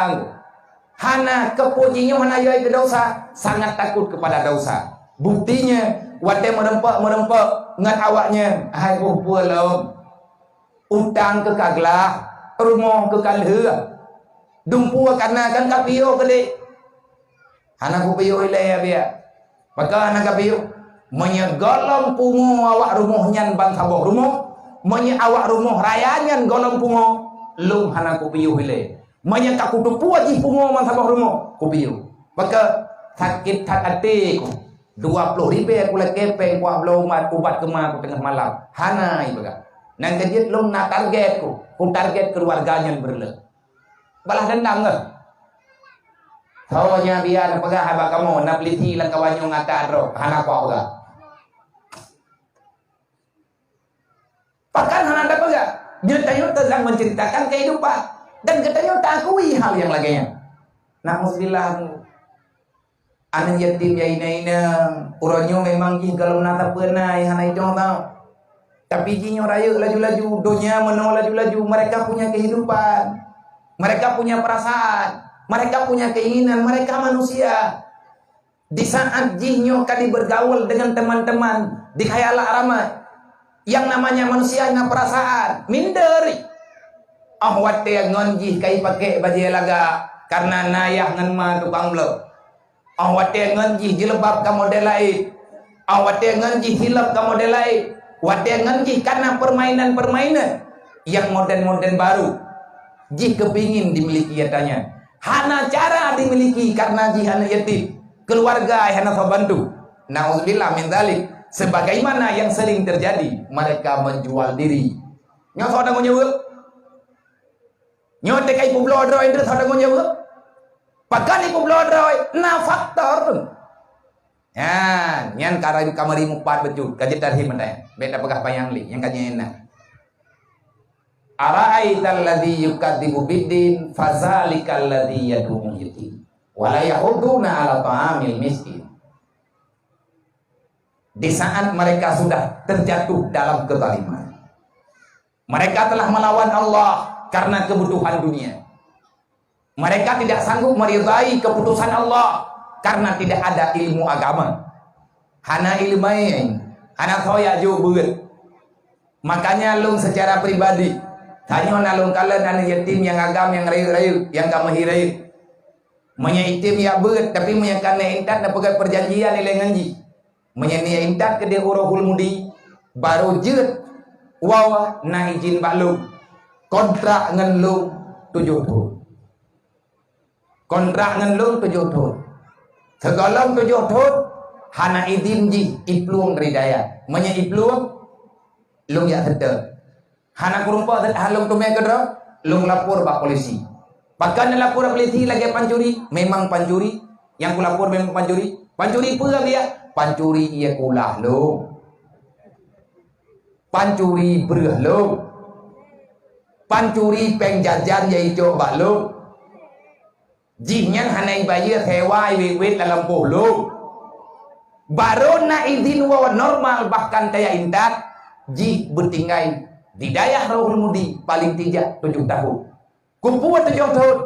Hana keupeue jih nyoe hana yoi keu dosa, sangat takut kepada dosa. Buktinya, watée meureumpok-meureumpok ngon awaknyan, hai boh peue lom. Utang keu ka glah, rumoh keu ka lheueh. Dumpeue kana kan ka piôh keudeh. Hana kupiôh ilée ya biya. Pakon hana kapiôh? Meunyoe gohlom pungo awak rumoh nyan ban saboh rumoh, meunyoe awak rumoh raya nyan gohlom pungo, lôn hana kupiôh ilée. Meunyoe ka kuteupeue jih pungo ban saboh rumoh, kupiôh. Pakon sakét that até ku. Dua ploh ribée kulakée péng kuat bloe umat ubat keuma ku teungoh malam. Hana ipeugah. Nang keujeuet lôn na target ku. Kutarget keuluwarga nyan beureuloh. Balah dendam keuh. Soe nyang biya neupeugah haba kamoe, na peulisi lam kawan nyang ata droe, hana kupeugah. Pakon hana tapeugah? Nyoe tanyoe teungoh menceritakan kehidupan. Dan geutanyoe taakui hal nyang lagée nyan. Nauzubillah. Aneuëk yatim ya inong-inong, uroe nyoe memang jih gohlom na sapeue na, hana idong tau. Tapi jih nyoe rayeuk laju-laju, donya meunoe laju-laju, mereka punya kehidupan, mereka punya perasaan, mereka punya keinginan, mereka manusia. Di saat jih nyoe ka dibergaul dengan teman-teman, di khayalak ramai, yang namanya manusia na perasaan, minder. Oh watée ngon jih ka ipakék bajée lagak, karena na yah ngon ma tukang bloe. Oh watée ngon jih jilbab ka model laén. Oh watée ngon jih silop ka model laén. Watée ngon jih kana permainan-permainan nyang modern-modern baru. Jih keupingin dimiliki nyatanya. Hana cara dimiliki karena jih aneuëk yatim. Keuluwarga hana soe bantu. Nauzubillah min dzalik. Sebagaimana yang sering terjadi, mereka menjual diri. Nyoe soe tanggung jaweueb? Nyoe teuka ipeubloe droe indeuet soe tanggung jaweueb? Pakon ipeubloe droe? Na faktor tu. Nyan, nyan ka rayu ka meuri mupat beutôi, ka jeuet tarhim mantong. Bék tapeugah panyang lé, nyang ka jeuet na. Ara'aital ladzi yukadzibu biddin, fadzalikal ladzi yad'ul yatim, wa la yahudduna 'ala ta'amil miskin. Di saat mereka sudah terjatuh dalam kezaliman, mereka telah melawan Allah karena kebutuhan dunia. Mereka tidak sanggup meridai keputusan Allah karena tidak ada ilmu agama. Hana ileumèe, hana soe jak jok beuet. Makanya lôn secara pribadi, tanyoe na lôn kalon aneuk yatim nyang agam nyang rayeuk-rayeuk, nyang ka meuhi rayeuk. Meunyoe item jak beuet, tapi meunyoe ka na intat na peugah perjanjian ilèe ngon jih. Meunyoe niat intat keudeh u Rohul Mudi, barô jeuet wawa na idin bak lôn. Kontrak ngon lôn tujoh thon. Kontrak ngon lôn tujoh thon. Sigohlom tujoh thon, hana idin jih iplueng dari dayah. Meunyoe iplueng, lôn jak seutôt. Hana kurumpok that lôn teumé keudroe, lôn lapor bak polisi. Pakon neulapor bak polisi lagée pancuri? Memang pancuri. Nyang kulapor memang pancuri. Pancuri peue, Abiya? Pancuri ié kulah lôn. Pancuri breueh lôn. Pancuri péng jajan nyang icok bak lôn. Jihnyan hana ibayeue sewa iwet-wet lam lampôh lôn. Barô na idin woe normal, bahkan kaya intat, jih beutinggai di dayah Rohul Mudi paléng tijak tujoh tahun. Kupeue tujoh thon?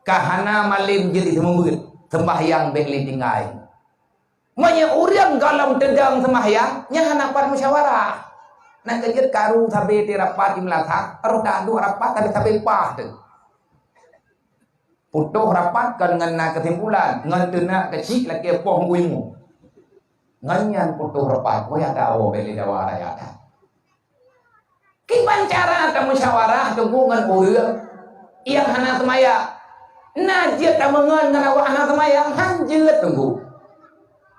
Ka hana malem jeuet jiseumeubeut, seumbahyang bék lé tinggai. Meunyoe ureuëng gohlom teudong seumbahyang, nyan hana pat musyawarah. Na keujeuet karu sabe di rapat di meulasah, roh dak duek rapat sabe-sabe paih teuh. Putôh rapat kon ngon na keusimpulan, ngon teunak keuchik lakée poh meuimu. Ngon nyan putôh rapat, boh ya dawa bele dawa raya that. Kiban cara tamusyawarah teungku ngon ureuëng nyang hana seumaya? Na jeuet tameungon ngon awak hana seumaya? Han jeuet teungku.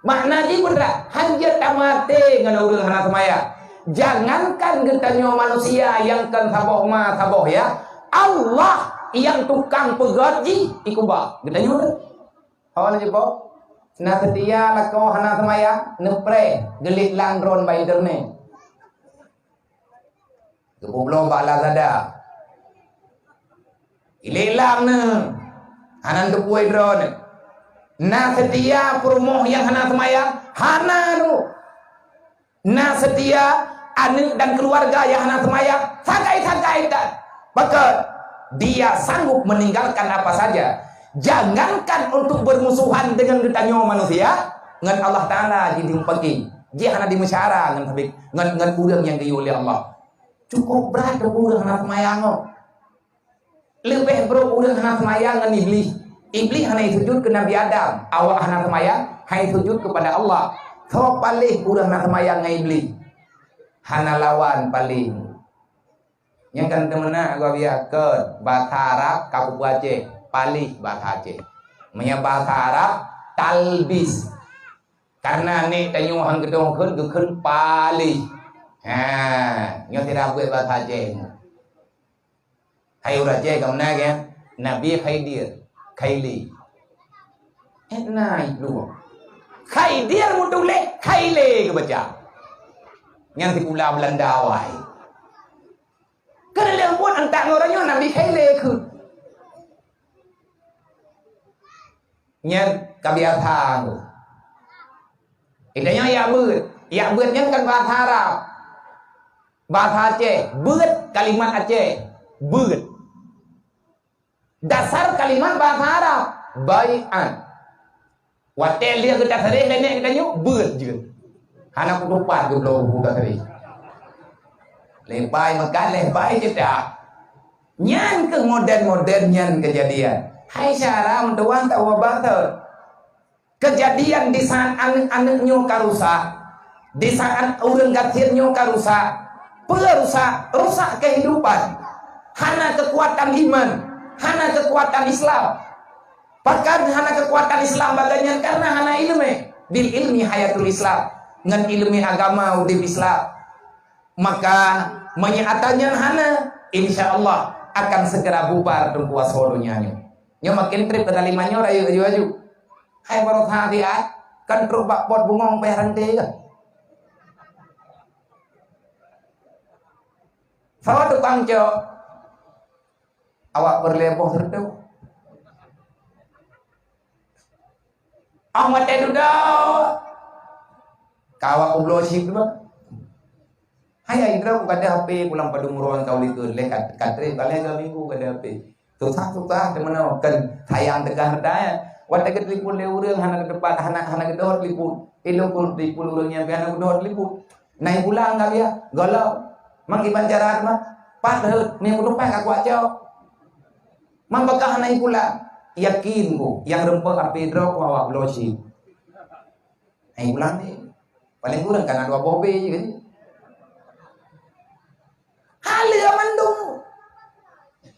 Makna jih peue that? Han jeuet tamaté ngon ureuëng hana seumaya. Jangankan geutanyoe manusia nyang kon saboh ma saboh ya, Allah nyang tukang peugöt jih ikuba geutanyoe. Awak na jipo? Na seutia lakoe hana seumaya, neupreh geulik lang droen bak internet. Geupubloe bak Lazada. Ilelang neu, hana teupuai droeneuh. Na seutia peurumoh nyang hana seumaya? Hana tu. Na seutia aneuëk dan keuluwarga nyang hana seumaya? Sagai-sagai that. Pakon? Dia sanggup meninggalkan apa saja. Jangankan untuk bermusuhan dengan geutanyoe manusia, ngon Allah Taala jih diumpaki. Jih hana dimusyara ngon sabé, ngon, ngon ureuëng nyang geuyue lé Allah. Cukup brat ureuëng hana seumayang nyoe. Leubeh brok ureuëng hana seumayang ngon Iblih. Iblih hana sujud keu Nabi Adam, awak hana seumayang, hai sujud kepada Allah. Soe paléh ureuëng hana seumayang ngon Iblih? Hana lawan paléh. Nyang kan teumeunak gua biya kon bahasa Arab ka kupeue Aceh, paléh bahasa Aceh. Meunyoe bahasa Arab, talbis. Karena nek tanyoe han geudong kheun geukheun paléh. Ha, nyoe sira buet bahasa Aceh. Hai ureuëng Aceh ka meunan kan? Nabi Khidir, Khaili. Eh, na dua. Khidir meutuléh Khaili geubaca. Nyang sikula Belanda awai. Keuneulheueh buet antak ngon uroe nyoe Nabi Khaili kheun. Nyan ka biasa tu. Geutanyoe yak beuet. Yak beuet nyan kan bahasa Arab. Bahasa Aceh, beuet kalimat Aceh. Beuet. Dasar kalimat bahasa Arab, bai'an. Watée lheueh geutasréh lé nek geutanyoe, beuet jeuet. Hana kutupat geubloe buku tasréh. Lé bai meukat, lé bai ceudak. Nyan keuh modern-modern nyan keujadian. Hai syara meutuwan tawoe bak thon. Keujadian di saat aneuëk-aneuëk nyoe ka rusak, di saat ureuëng gasien nyoe ka rusak. Peue rusak? Rusak keuhidupan. Hana keukuatan iman, hana keukuatan Islam. Pakon hana keukuatan Islam bagai nyan? Karena hana iéleumé. Bil ilmi hayatul Islam. Ngon iéleumé agama udeb Islam. Maka, meunyoe atra nyan hana, insya Allah akan segera bubar teungku asoe donya nyoe. Nyoe makin treb keu taliman nyoe rayeuk aju-aju. Hai baroesa siat, kan trok bak pot bungong payah ranté kah? Soe tukang cok? Awak peureulée boh seureutôh. Ah, watée dudoe, ka awak kubloe chip dua. Hai, hai, droe, ka ada H P pulang padum uroe ka ulikot, lé kat-, katreb, ka lhée dua minggu ka ada H P. Susah-susah, di mana, kan sayang teuka hareuta, ya. Watée geutelepon lé ureuëng, hana geutepat, hana, hana geudoh telepon. Ilong pun telepon ureuëng nyang hana geudoh telepon. Nai pulang ka dia, golom. Mang iban cara mah, pat rhot, meutumpah ka kuat cok. Mang bakah nai pulang. Yakin ku, nyang reumpok api droe ku awak bloe chip. Nai pulang ni. Paling kurang kan dua boh B je kan. Haleue mandum.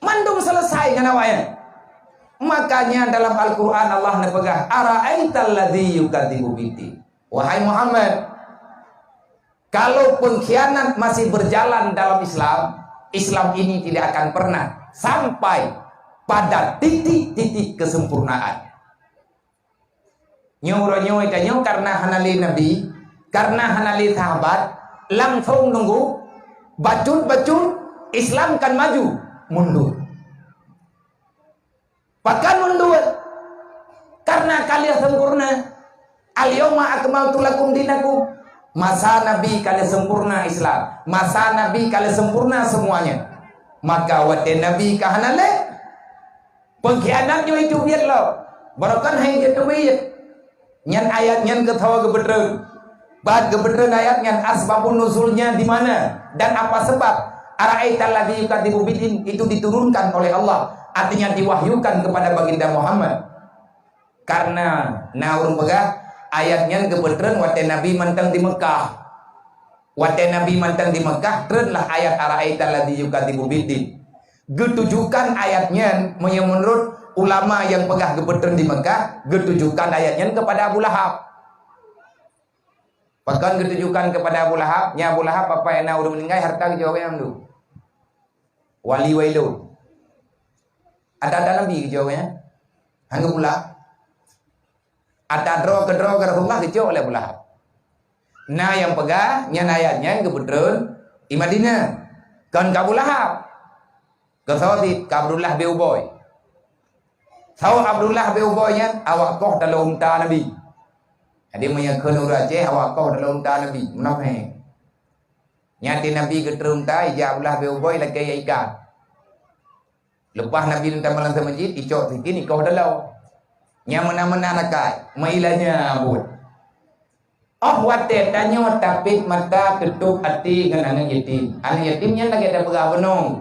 Mandum selesai ngon awaknyan. Makanya dalam Al-Quran Allah neupeugah, "Ara'aital ladzi yukadzibu biddin." Wahai Muhammad, kalau pengkhianat masih berjalan dalam Islam, Islam ini tidak akan pernah sampai pada titik-titik kesempurnaan. Nyoe uroe nyoe tanyoe karena hana lé nabi, karena hana lé sahabat, langsung nunggu bacut-bacut Islam kan maju, mundur. Pakon mundur? Karena ka lheueh sempurna. "Al-yauma akmaltu lakum dinakum." Masa nabi ka lheueh sempurna Islam. Masa nabi ka lheueh sempurna semuanya. Maka watée nabi ka hana lé, pengkhianat nyoe itu biet lom. Barokon hai jeuet teubiet. Nyan ayat nyan geusoe geupeutreun. Bak geupeutreun ayat nyan asbabun nuzulnya di mana dan apa sebab ara'aital ladzi yukadzibu biddin itu diturunkan oleh Allah, artinya diwahyukan kepada Baginda Muhammad. Karena na ureuëng peugah ayat nyan geupeutreun watée Nabi mantong di Mekah. Watée Nabi mantong di Mekah, treunlah ayat ara'aital ladzi yukadzibu biddin. Geutujukan ayat nyan, meunyoe meunurot ulama nyang peugah geupeutreun di Mekah, geutujukan ayat nyan kepada Abu Lahab. Pakon geutujukan kepada Abu Lahab? Nyan Abu Lahab, bapak na ureuëng meuninggai, harta geujoe awaknyan mandum. Wali wailun. Ada-ada nabi geujoe awaknyan. Hana geupeula. Ata droe keudroe keu Rasulullah geucok lé Abu Lahab. Na nyang peugah nyan ayat nyan geupeutreun di Madinah. Kon keu Abu Lahab. Geusoe cit keu Abdullah bin Ubay. Saboh Abdullah bin Ubay nyan awak koh taloe unta Nabi. Jadi meunyoe kheun ureuëng Aceh awak koh taloe unta Nabi. Munafék. Nyan di Nabi geutreun unta, ijak Abdullah bin Ubay lakée ikat. Leupah Nabi lôn tamah lam masjid, icok sikin ikoh dalam. Nyang meunan-meunan akai, meuilanya buet. Óh watée tanyoe tapék mata, teutôp até ngon aneuëk yatim. Aneuëk yatim nyan lagée tapeugah bunoe.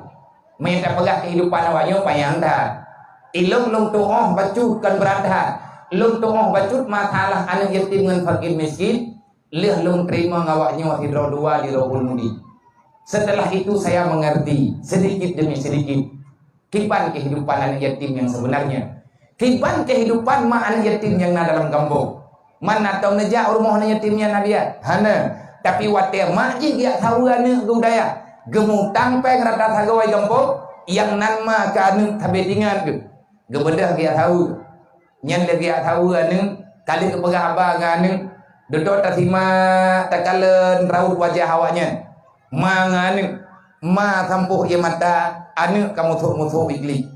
Meunyoe tapeugah keuhidupan awaknyoe panyang that. Ilong lôn tuoh bacut kon brat that. Lôn tuoh bacut masalah aneuëk yatim ngon fakir miskin. Lheueh lôn teurimong awaknyoe sidroe dua di Rohul Mudi. Setelah itu saya mengerti sedikit demi sedikit kiban kehidupan anak yatim yang sebenarnya. Kiban kehidupan mak anak yatim yang na dalam gampông. Man atau neujak rumoh anak yatim nyan na biat? Hana. Tapi watée mak jih geujak saweue aneuëk geu u dayah, geumutang péng rata sagoe gampông, nyang nan ma keu aneuëk sabe tingat geuh. Geubeudôh geujak saweue. Nyan lé geujak saweue aneuëk, ka lheueh geupeugah haba ngon aneuëk, dudoe tasimak takalon raut wajah awaknyan. Ma ngon aneuëk, ma sampôh ie mata, aneuëk ka musôk-musôk Iblih.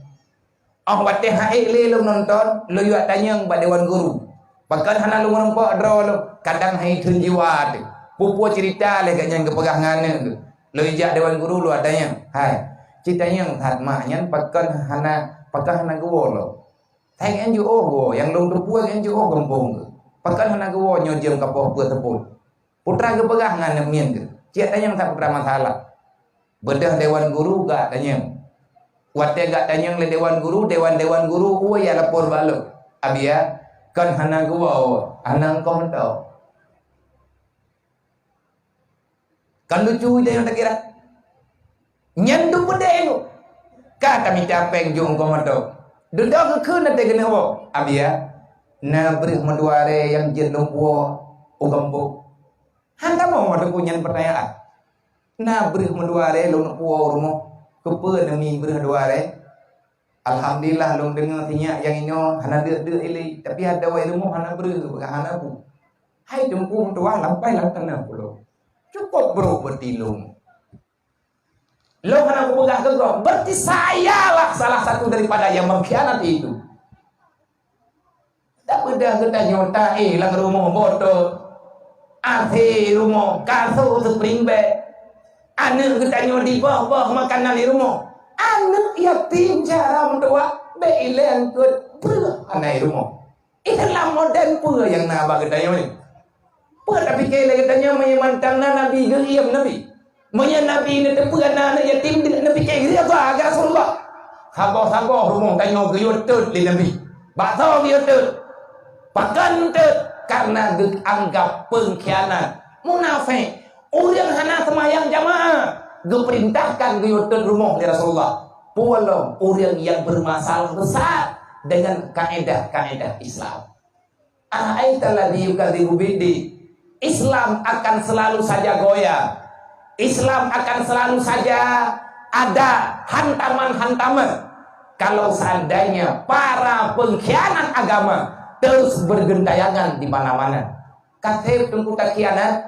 Óh watée han ék lé lôn nonton, lôn yue tanyong bak dewan guru. Pakon hana lôn meurumpok droe lôn, kadang han itheun jiwa teuh. Peue-peue ceurita lé gobnyan geupeugah ngon aneuëk geuh. Lôn ijak dewan guru lôn tanyong, "Hai, ci tanyong that mak nyan pakon hana, pakon hana geuwoe lom?" Hai nyan jiôh goe, nyang lôn teupeue nyan jiôh gampông geuh. Pakon hana geuwoe nyoe jeuem ka poh peuet teupôt. Putra geupeugah ngon aneuëk miet geuh, "Ciek tanyong that putra masalah." Beudôh dewan guru gak tanyong. Watée gak tanyong lé dewan guru, dewan-dewan guru ui ya lapor bak lôn. "Abia, kon hana geuwoe, hana engkoh mantong." Kan lucu ide nyang takira. Nyan dupeudeh nyoe. Ka tamita péng jong gomoto. Dudoe geukheun até geuneuk woe. "Abia, na breuh meudua ré nyang jeuet lôn puwoe u gampông." Han tamong watée nyan peutanyaan. "Na breuh meudua ré lôn puwoe u rumoh. Keupeue neumi breuh dua ré?" "Alhamdulillah, lôn deungoe sinyak nyang inoe hana deuk-deuk ilée, tapi adoe rumoh hana breuh, peugah hana bu." Hai teungku meutuah, lampai lam tanoh pulo. Cukup brok beuti lôn. Lôn hana kupeugah keu gob, berarti sayalah salah satu daripada yang mengkhianati itu. Tapeugah geutanyoe taéh lam rumoh botol, AC rumoh, kasô spring bed. Aneuëk geutanyoe diboh-boh makanan di rumoh. Aneuëk yatim cara meutuah, bék ilée eungkôt breuh hana di rumoh. Islam modern peue nyang na bak geutanyoe nyoe? Peue tapike lé geutanyoe meunyoe mantong na nabi geuiem nabi? Meunyoe nabi neuteupeue na aneuëk yatim neupike geuba keu Rasulullah. Saboh-saboh rumoh tanyoe geuyue tôt lé nabi. Bak soe geuyue tôt? Pakon tôt? Karena geuanggap pengkhianat. Munafék, ureuëng hana seumayang jamaah, geupeurintahkan geuyue teuet rumoh lé Rasulullah. Peue lom ureuëng nyang beumasalah besar deungon kaedah-kaedah Islam. Ara'aital ladzi yukadzibu biddin. Islam akan selalu saja goyah. Islam akan selalu saja ada hantaman-hantaman. Kalau seandainya para pengkhianat agama terus bergentayangan di mana-mana. Ka sép Teungku takhianat,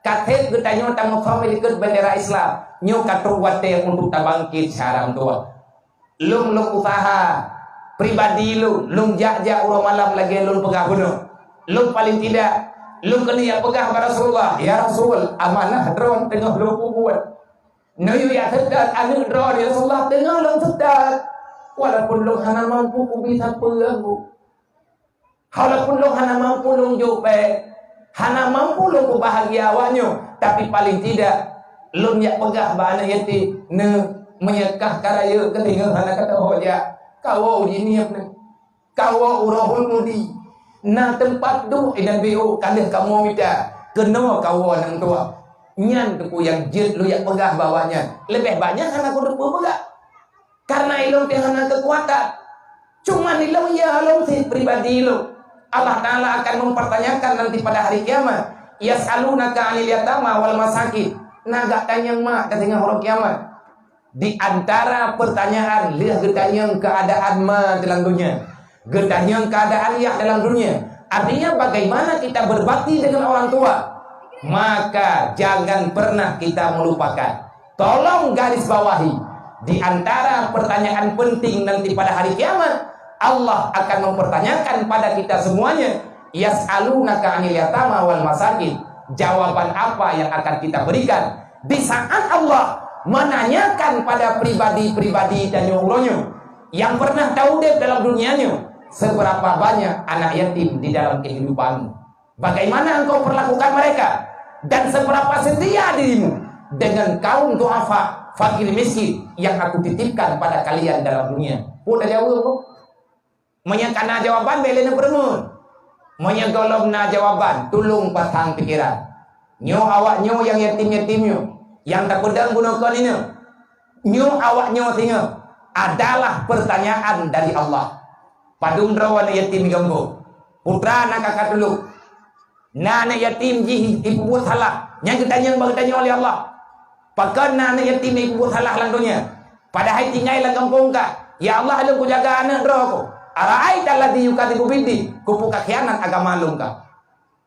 ka sép geutanyoe tameuphom likot bendera Islam. Nyoe ka trok watée untuk tabangkit syedara meutuwah. Lôn lôn usaha pribadi lôn, lôn jak-jak uroe malam lagée lôn peugah bunoe. Lôn paling tidak, lôn keuneuk jak peugah bak Rasulullah, "Ya Rasul, amanah droe teungoh lôn peubuet. Neuyue jak seutôt aneuëk droe, ya Rasulullah, teungoh lôn seutôt. Walaupun lôn hana mampu kubi sapeue, Bu." Walaupun lôn hana mampu lôn jok bék, hana mampu lôn peubahagia awaknyoe, tapi paling tidak lôn jak peugah bak aneuëk yatim, "Neu, meunyoe kah ka rayeuk keudeungoe hana ka teuhok jak, kawoe u Jeunieb neu, kawoe u Rohul Mudi, na teumpat duek inan B O ka lheueh kamoe mita, keunoe kawoe aneuëk meutuwah." Nyan teungku nyang jeuet lôn jak peugah bak awaknyan. Leubeh banyak hana kuteupeu peugah. Karena ilôn pih hana keukuatan. Cuman ilôn ya lôn sit pribadi ilôn. Allah Ta'ala akan mempertanyakan nanti pada hari kiamat. "Yas'alunaka 'anil yatama wal masakin." Na geutanyong ma ka singoh uroe kiamat. Di antara pertanyaan lheueh geutanyong keuadaan ma dalam dunia. Geutanyong keuadaan yah dalam dunia. Artinya bagaimana kita berbakti dengan orang tua. Maka jangan pernah kita melupakan. Tolong garis bawahi, di antara pertanyaan penting nanti pada hari kiamat, Allah akan mempertanyakan pada kita semuanya, "Yas'alunaka 'anil yatama wal masakin." Jawaban apa yang akan kita berikan di saat Allah menanyakan pada pribadi-pribadi tanyoe uroe nyoe yang pernah taudeb dalam dunia nyoe, seberapa banyak anak yatim di dalam kehidupanmu? Bagaimana engkau perlakukan mereka? Dan seberapa setia dirimu dengan kaum duafa, fakir miskin yang aku titipkan pada kalian dalam dunia? Peue tajaweueb, Bu? Meunyoe ka na jawaban, bék lé neupeureumeun. Meunyoe gohlom na jawaban, tulông pasang pikeran. Nyoe awak nyoe nyang yatim-yatim nyoe, nyang tapeudong bunoe kon inong. Nyoe awak nyoe singoh adalah pertanyaan dari Allah. Padum droe aneuk yatim di gampông? Putra na ka ka tulông. Na aneuk yatim jih ipeubuet salah, nyang geutanyong bak geutanyoe lé Allah. Pakon na aneuk yatim ipeubuet salah lam donya? Padahai tinggai lam gampông ka. Ya Allah, lôn kujaga aneuk droe ku. Ara'aital ladzi yukadzibu biddin, keupeue kakhianat agama lôn ka.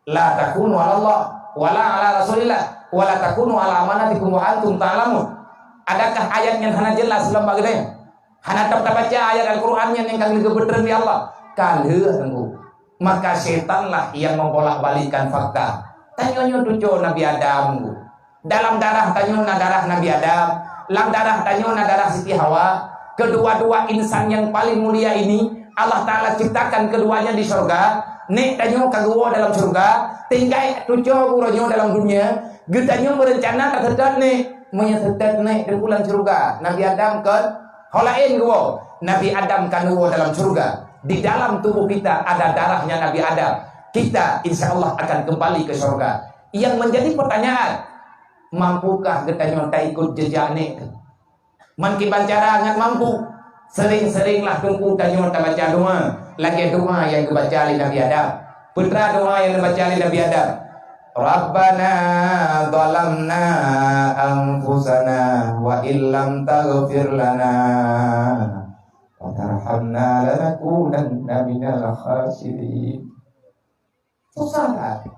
La takunu 'alallah, wala 'ala Rasulillah, wala takunu 'ala amanatikum wa antum ta'lamun. Adakah ayat nyan hana jelas lom bak geutanyoe? Hana tom tabaca ayat Al-Qur'an nyan nyang ka geupeutreun lé Allah? Ka lheueh teungku. Maka syaitanlah yang membolak-balikkan fakta. Tanyoe nyoe cuco Nabi Adam, teungku. Dalam darah tanyoe na darah Nabi Adam, lam darah tanyoe na darah Siti Hawa. Kedua-dua insan yang paling mulia ini, Allah Ta'ala ciptakan keduanya di syurga. Nek tanyoe ka geuwoe dalam syurga, tinggai cuco uroe nyoe dalam dunia. Geutanyoe meurencana ka seutôt nek, meunyoe seutôt nek di bulan syurga. Nabi Adam kon ho laén geuwoe. Nabi Adam ka geuwoe dalam syurga. Di dalam tubuh kita ada darahnya Nabi Adam. Kita insya Allah akan kembali ke syurga. Yang menjadi pertanyaan, mampukah geutanyoe taikut jejak nek? Man kiban cara ngat mampu, sering-seringlah teungku tanyoe tabaca doa, lagée doa nyang geubaca lé Nabi Adam. Peue teuma doa nyang geubaca lé Nabi Adam? "Rabbana zalamna anfusana wa illam taghfir lana wa tarhamna lanakunanna minal khasirin." Susah that.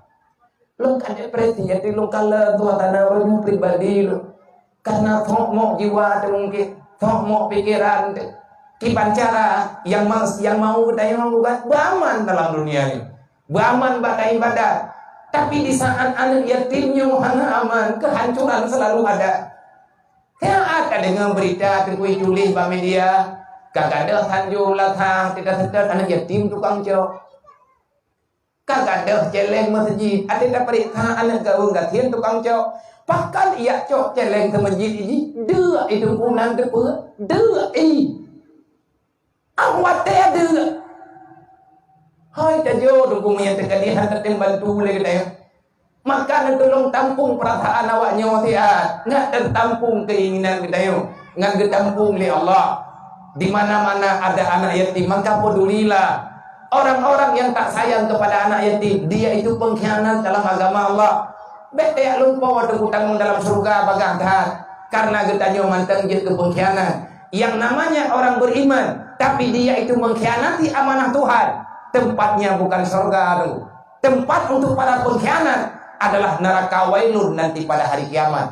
Lôn ka depresi, jadi lôn ka le tuha tana ureuëng pribadi lôn. Karena sok mok jiwa teuh mungken, sok mok pikeran teuh. Kiban cara nyang ma-, nyang mau geutanyoe bukan beuaman dalam dunia ni. Beuaman bak ibadat. Tapi di saat aneuk yatim nyoe hana aman, kehancuran selalu ada. Siat ka deungoe berita teungku tuléh bak media, ka gadôh Tanjong Lasah, teuka seutôt aneuk yatim tukang cok. Ka gadôh céléng meuseujid, até tapeuriksa aneuk gaweueng gasien tukang cok. Pakon ijak cok céléng seumeujid jih, deuk i teungku nan teupeue, deuk i. Ah, watée deuk. Hai tajo teungku meunyo teuka di han tatem bantu lé geutanyoe. Maka neutulông tampung peurasaan awak nyoe siat, ngat teutampung keinginan geutanyoe, ngat geutampung lé Allah. Di mana-mana ada anak yatim, maka pedulilah. Orang-orang yang tak sayang kepada anak yatim, dia itu pengkhianat dalam agama Allah. Bék tajak lumpoe teungku tamong dalam syeuruga bagaih that, karena geutanyoe mantong jeuet keu pengkhianat. Yang namanya orang beriman, tapi dia itu mengkhianati amanah Tuhan, tempatnya bukan syeuruga tu. Tempat untuk para pengkhianat adalah neraka Wailun nanti pada hari kiamat.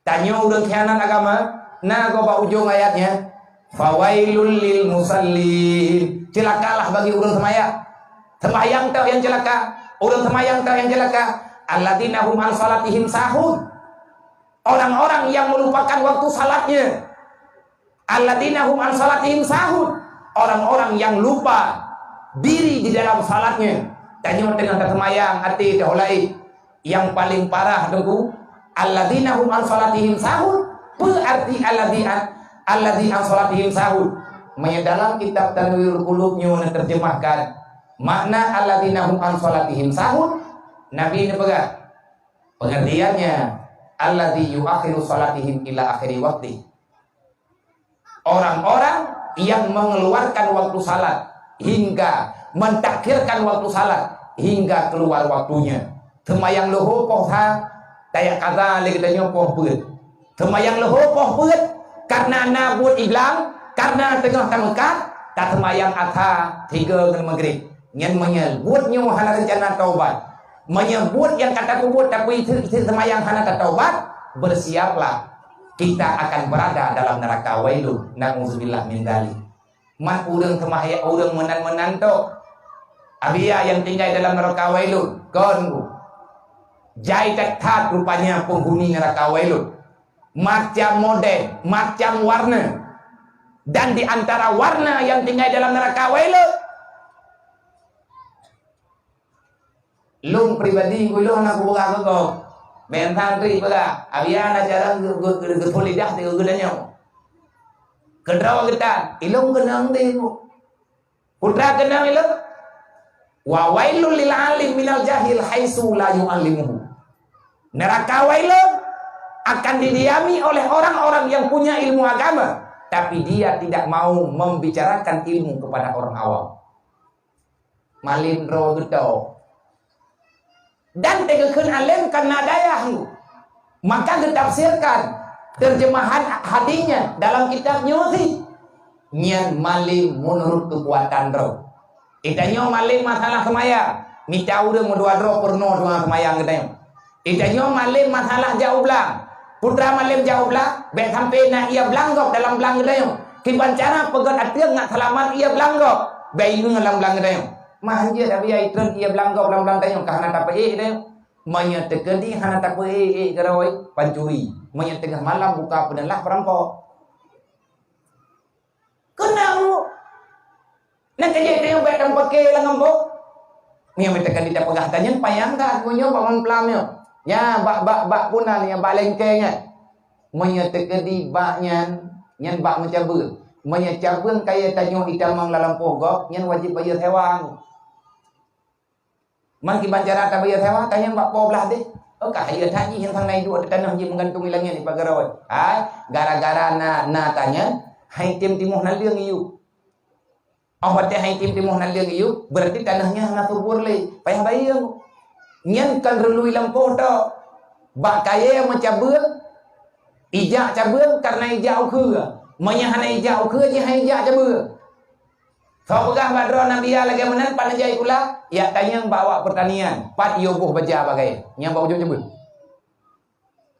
Tanyoe ureuëng khianat agama, na goe bak ujong ayatnya, "Fawailul lil musallin." Celakalah bagi ureuëng seumayang. Seumayang tok nyang celaka, ureuëng seumayang tok nyang celaka. "Alladzina hum an salatihim sahun." Orang-orang yang melupakan waktu salatnya. "Alladzina hum an salatihim sahun." Orang-orang yang lupa diri di dalam salatnya. Tanyoe teungoh taseumayang até teuh laén. Yang paling parah teungku, "Alladzina hum an salatihim sahun." Peue arti alladzi an, alladzi an salatihim sahun? Meunyoe dalam kitab Tanwirul Qulub nyoe neuterjemahkan makna "alladzina hum an salatihim sahun", Nabi neupeugah, pengertiannya, "alladzi yuakhiru salatihim ila akhiri waqti." Orang-orang yang mengeluarkan waktu salat hingga, mentakhirkan waktu salat hingga keluar waktunya. Seumayang leuhô poh sa, tajak kaza lé geutanyoe poh peuet. Seumayang leuhô poh peuet, karena na buet iblang, karena teungoh tameukat, taseumayang asa tiga ngon maghrib. Nyan meunyoe buet nyoe hana reuncana taubat. Meunyoe buet nyang ka tapeubuet tapi iseuk-iseuk seumayang hana tataubat, bersiaplah, kita akan berada dalam neraka Wailun, na'udzubillah min dzalik. Mat ureuëng seumayang, ureuëng meunan-meunan tok, abia nyang tinggai dalam neraka Wailun, kon jai that-that rupanya penghuni neraka Wailun. Macam model, macam warna. Dan di antara warna yang tinggai dalam neraka Wailun, lôn pribadi, ulôn hana kupeugah keu gob. Bèk santri peugah, "Abian acara geu-, geu-, geu-, geuthôn lidah di geutanyoe." Keudroe geutan, ilôn keunong deh, Bu. Putra keunong ilôn, "Wa wailul lil alim minal jahil haitsu la yu'allimuhu." Neraka Wailun akan didiami oleh orang-orang yang punya ilmu agama, tapi dia tidak mau membicarakan ilmu kepada orang awam. Malem droe geutanyoe. Dan teugeukeun alem karena dayah nyoe. Maka geutafsirkan terjemahan hadisnya dalam kitab nyoe sit. Nyan malem meunurot keukuatan droe. Geutanyoe malem masalah seumayang, mita ureuëng meudua droe peurunoe doa seumayang geutanyoe. Geutanyoe malem masalah jak u blang. Putra malem jak u blang, bèk sampoe na ié blang gob dalam blang geutanyoe. Kiban cara peugöt ateueng ngat seulamat ié blang gob, bèk inong lam blang geutanyoe. Mah jeuet Abiya itrön ié blang gob lam blang tanyoe ka hana tapeuék tanyoe. Meunyoe teukeudi hana tapeuék-ék keudroe, pancuri. Meunyoe teungoh malam buka peuneulaih peurampok. Keunong. Nyan ka jeuet tanyoe bèk tameupake lam geumbok. Meunyoe meuteukadi tapeugah tanyoe payang that meunyoe bak mamplam nyoe. Nya bak, bak, bak puna nyan, bak lengkeng nyan. Meunyoe teukeudi bak nyan, nyan bak meucabeueng. Meunyoe cabeueng kayèe tanyoe itamong lam lampôh gob, nyan wajéb bayeue sewa. Man kiban cara tabayeue sewa, ka nyang bak po blah deh. Oh, ka hayeu that jih nyang sang na iduek ateueh tanoh jih meugantung i langét i pageurôi. Hai, gara-gara na, na tanyan, hai tem timoh naleueng iyup. Oh, watèe hai tem timoh naleueng iyup, berarti tanoh nyan hana subur lé. Payah bayeue. Nyan kon reului lampôh tok. Bak kayèe meucabeueng, ijak cabeueng karena ijak ukeue. Meunyoe hana ijak ukeue, jih hana ijak cabeueng. Soe peugah bak droe Nabi ya lagèe meunan, pat neujak ikula? Yak tanyong bak awak peurtanian, pat yue boh baja bagai. Nyang bak ujong cabeueng.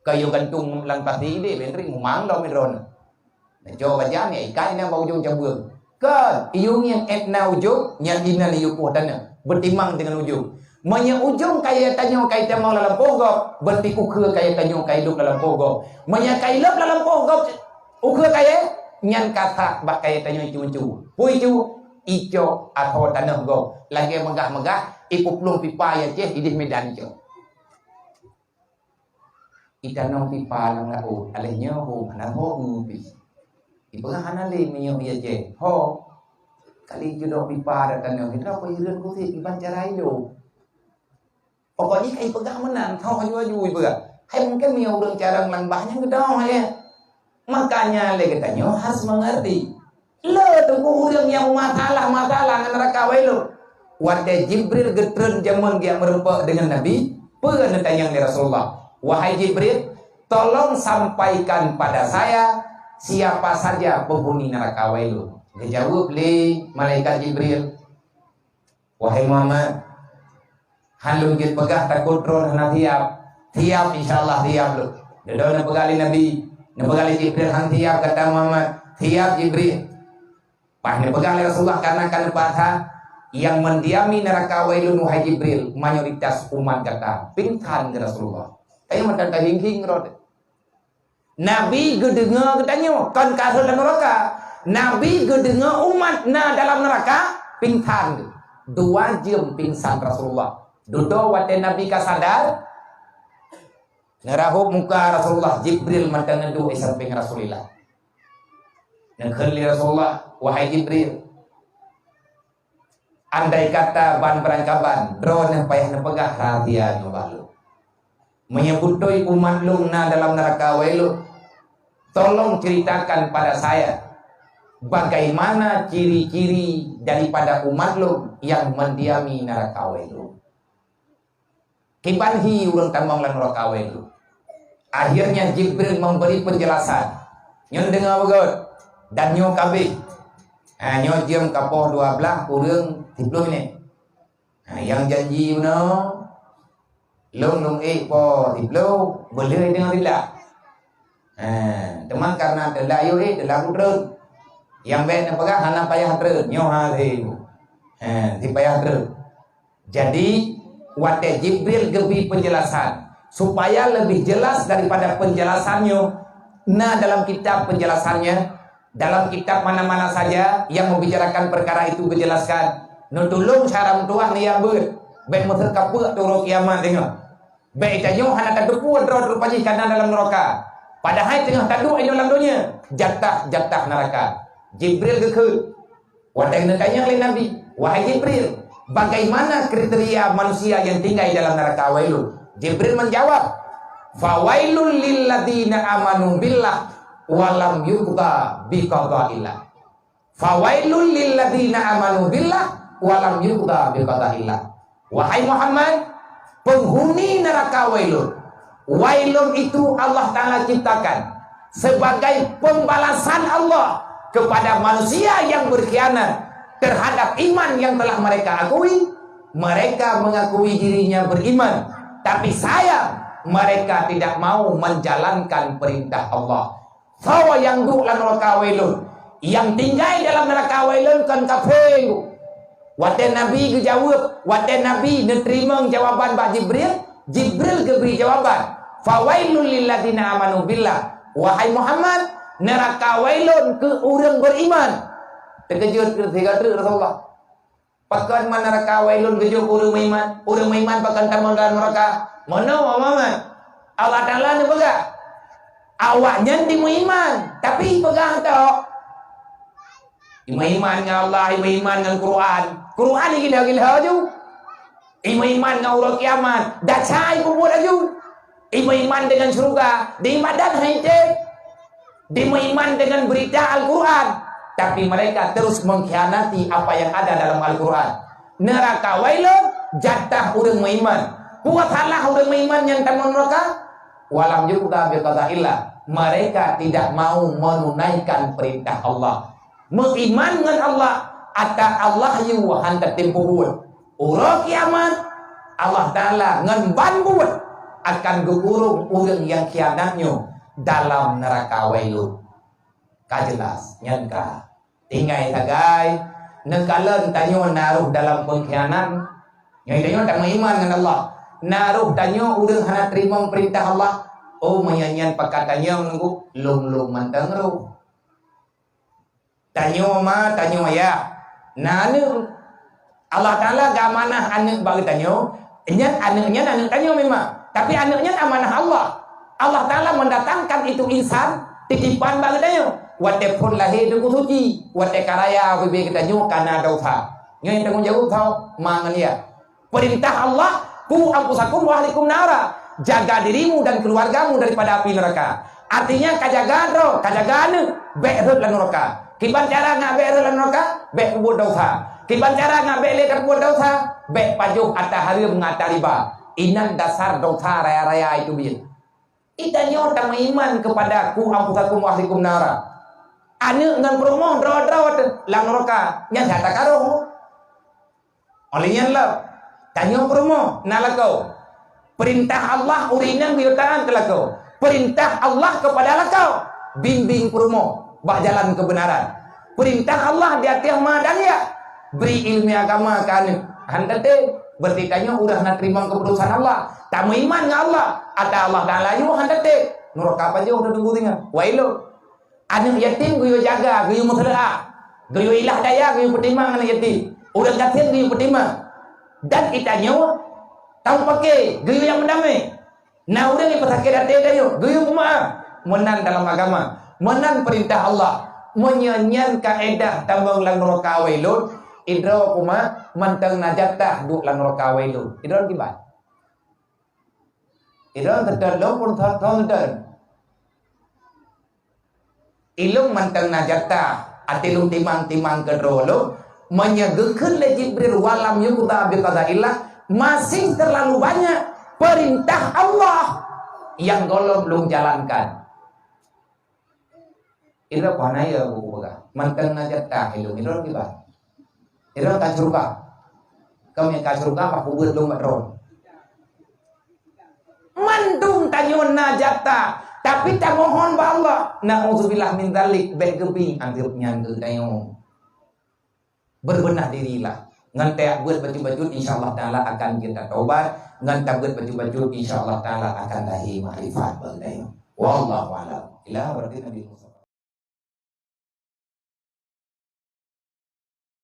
Ka yue gantung lam tasi idéh, bentri mumang lom droe. Neujok baja nyan ikat inan bak ujong cabeueng. Kon, iyue ngieng ék na ujong, nyan inan iyue poh tanoh, beutimang deungon ujong. Meunyoe ujong kayèe tanyoe ka itamong lam lampôh gob, berarti ukeue kayèe tanyoe ka ilôb lam lampôh gob. Meunyoe ka ilôb lam lampôh gob ukeue kayèe, nyan ka that bak kayèe tanyoe icu-icu. Peue icu? Icok ateueh tanoh gob. Lagèe meugah-meugah, ipeuplueng pipa i Aceh, idéh Medan icok. Itanong pipa lam laôt, aléh nyoe hom hana ho eu pih. Ipeugah hana lé meunyoe i Aceh. Ho, kali judok pipa dak tanoh, itra peuhireuen kusék kiban cara ilôb. Pokok jih ka ipeugah meunan, tho aju-aju ipeugah. Hai mungken meunyoe ureuëng carông lam bah nyan geudoh, ya. Makanya lé geutanyoe harus mengerti. Le teungku ureuëng nyang masalah-masalah ngon neuraka Wailun. Watée Jibril geutreun jameun geujak meurumpok deungon Nabi, peue neutanyong lé Rasulullah, "Wahai Jibril, tolong sampaikan pada saya siapa saja penghuni neraka Wailun." Geujaweueb lé malaikat Jibril, "Wahai Muhammad, han lôn jeuet peugah takot droe hana siab. Siab, insya Allah siab lôn." Dudoe neupeugah lé Nabi, neupeugah lé Jibril, "Han siab gata Muhammad." "Siab Jibril." Pas neupeugah lé Rasulullah, karena ka neupasa, "Yang mendiami neraka Wailun, wahai Jibril, mayoritas umat gata." Pingsan keu Rasulullah. Tapi mantong tahingging rot. Nabi geudeungoe geutanyoe, kon ka rhot lam neuraka. Nabi geudeungoe umat na dalam neuraka, pingsan. Dua jeuem pingsan Rasulullah. Dudoe watée Nabi ka sadar, neurahop muka Rasulullah, Jibril mantong neuduek di sampéng Rasulullah. Neukheun lé Rasulullah, "Wahai Jibril, andai kata ban beurangkaban, droeneuh payah neupeugah rahsia nyoe bak lôn. Meunyoe beutôi umat lôn na dalam neuraka Wailun, tolong ceritakan pada saya bagaimana ciri-ciri daripada umat lôn yang mendiami neuraka Wailun." Kiban hi ureuëng tamong lam neuraka Wailun. Akhirnya Jibril memberi penjelasan. Nyoe deungoe beugôt. Dan nyoe ka abéh. Ha, nyoe jeuem ka poh dua blaih kureueng siploh minét. Ha, nyang janji bunoe, lôn lôn ék poh siploh, beulheueh deungon rila. Ha, teuma karena teulah yue ék, teulah kutreun. Nyang bék neupeugah hana payah treun, nyoe hase. Ha, si payah treun. Jadi, watée Jibril geubri penjelasan, supaya lebih jelas daripada penjelasan nyoe, na dalam kitab penjelasannya, dalam kitab mana-mana saja yang membicarakan perkara itu geujelaskan, neutulông syara meutuwah neujak beuet, bék meuseukapeue teuro kiamat deungoe. Bék tanyoe hana tateupeue droe rupa jih ka na dalam neuraka. Padahai teungoh taduek inoe lam donya, jatah-jatah neuraka. Jibril geukheun, watée geutanyong lé Nabi, "Wahai Jibril, bagaimana kriteria manusia yang tinggai dalam neraka Wailun?" Jibril menjawab, "Fawailul lilladzina amanu billah walam yuqda biqadaillah." "Fawailul lilladzina amanu billah walam yuqda biqadaillah." Wahai Muhammad, penghuni neraka Wailun. Wailun itu Allah Ta'ala ciptakan sebagai pembalasan Allah kepada manusia yang berkhianat terhadap iman yang telah mereka akui. Mereka mengakui dirinya beriman, tapi sayang, mereka tidak mau menjalankan perintah Allah. Soe nyang duek lam neuraka Wailun? Nyang tinggai dalam neuraka Wailun kon kafé. Watée Nabi geujaweueb, watée Nabi neuteurimong jawaban bak Jibril, Jibril geubri jawaban, "Fawailul lilladzina amanu billah." Wahai Muhammad, neuraka Wailun keu ureuëng beriman. Teukeujot keu sigoe treuk Rasulullah. Pakon ma neuraka Wailun geujok ureuëng meuiman? Ureuëng meuiman pakon tamong dalam neuraka? Meunoe, Muhammad. Allah Ta'ala neupeugah, awaknyan dimeuiman, tapi peugah tok. Imeuiman ngon Allah, imeuiman ngon Quran. Quran gila-gila aju. Imeuiman ngon uroe kiamat, dasai peubuet aju. Imeuiman dengan syurga, di badan hai Dimeuiman dengan berita Al-Quran, tapi mereka terus mengkhianati apa yang ada dalam Al-Quran. Neuraka Wailun, jatah ureuëng meuiman. Peue salah ureuëng meuiman nyang tamong neuraka? Walam yuqda biqadaillah. Mereka tidak mau menunaikan perintah Allah. Meuiman ngon Allah, ata Allah yue han tatem peubuet. Uroe kiamat, Allah Ta'ala ngon ban buet akan geukurong ureuëng nyang khianat nyoe dalam neuraka Wailun. Ka jelas, nyan ka. Tinggai sagai, neukalon tanyoe na rhoh dalam pengkhianat. Nyoe tanyoe tameuiman ngon Allah. Na rhoh tanyoe ureuëng hana teurimong peurintah Allah. Oh, meunyoe nyan pakat tanyoe nunggu, lom-lom mantong rhoh. Tanyoe ma, tanyoe ayah. Na aneuëk. Allah Ta'ala geuamanah aneuëk bak geutanyoe. Nyan aneuëk nyan aneuëk tanyoe memang. Tapi aneuëk nyan amanah Allah. Allah Ta'ala mendatangkan itu insan titipan bak geutanyoe. Watée phon lahé Teungku Suci, watée ka raya ubé geutanyoe ka na dosa. Nyoe tanggong jaweueb tho, ma ngon ayah. Peurintah Allah "Ku anfusakum wa ahlikum nara." Jaga dirimu dan keluargamu daripada api neraka. Artinya, ka jaga droe, ka jaga aneuk, bék rhot lam neraka. Kiban cara ngat bék rhot lam neraka? Bék peubuet desya. Kiban cara ngat bék lé tapeubuet desya? Bék pajoh ata hareuem ngon ata riba. Inan dasar desya raya-raya itu biet. Geutanyoe tameuiman kepada "Ku anfusakum wa ahlikum nara." Aneuk ngon peurumoh droe-droe teuh lam neraka. Nyan that takarong. Óh lheueh nyan lom, tanyoe peurumoh na lakoe. Peurintah Allah ureueng inong geuyue taát keu lakoe. Peurintah Allah keupada lakoe, bimbéng peurumoh bak jalan keubeunaran. Peurintah Allah di ateueh ma dan yah, bri ileumèe agama keu aneuk. Han teuntèe, beurarti tanyoe udah na teurimong keuputosan Allah. Tameuiman ngon Allah, ata Allah Taala nyoe han teuntèe. Nuraka pajoh teudeungoe singoh. Wailun. Aneuk yatim geuyue jaga, geuyue meuseuleua, geuyue ilah daya, geuyue peutimang aneuk yatim. Ureueng gasien geuyue peutimang. Dan geutanyoe tameupaké, geuyue nyang meudamé. Na ureueng nyang peusakét até tanyoe, geuyue peumaáf. Meunan dalam agama, meunan peurintah Allah. Meunyoe nyan kaedah tamong lam nuraka wailun, idroe puma mantong na jatah duek lam nuraka wailun. Idroe kiban. Idroe seutôt lom pun thon-thon seutôt. Ilôn mantong na jatah, até lôn timang-timang keudroe lôn, meunyoe geukheun lé Jibril, "Wa lam yuqda bi qadaillah," masih terlalu banyak perintah Allah nyang gohlom lôn jalankan. Ilôn hana yö buku peugah, mantong na jatah ilôn, ilôn kiban. Ilôn ka syeuruga. Kami ka syeuruga, bah peubuet lôn bak droe. Mandum tanyoe na jatah, tapi tamohon bak Allah. Na'udzubillah min dzalik, bék geubi azeub nyan keu tanyoe. Berbenah dirilah. Ngon tabuet bacut-bacut, insya Allah Taala akan kita taubat. Ngon tabuet bacut-bacut, insya Allah Taala akan lahé makrifat bak tanyoe. Wallahu a'lam. Ila berarti Nabi Musa.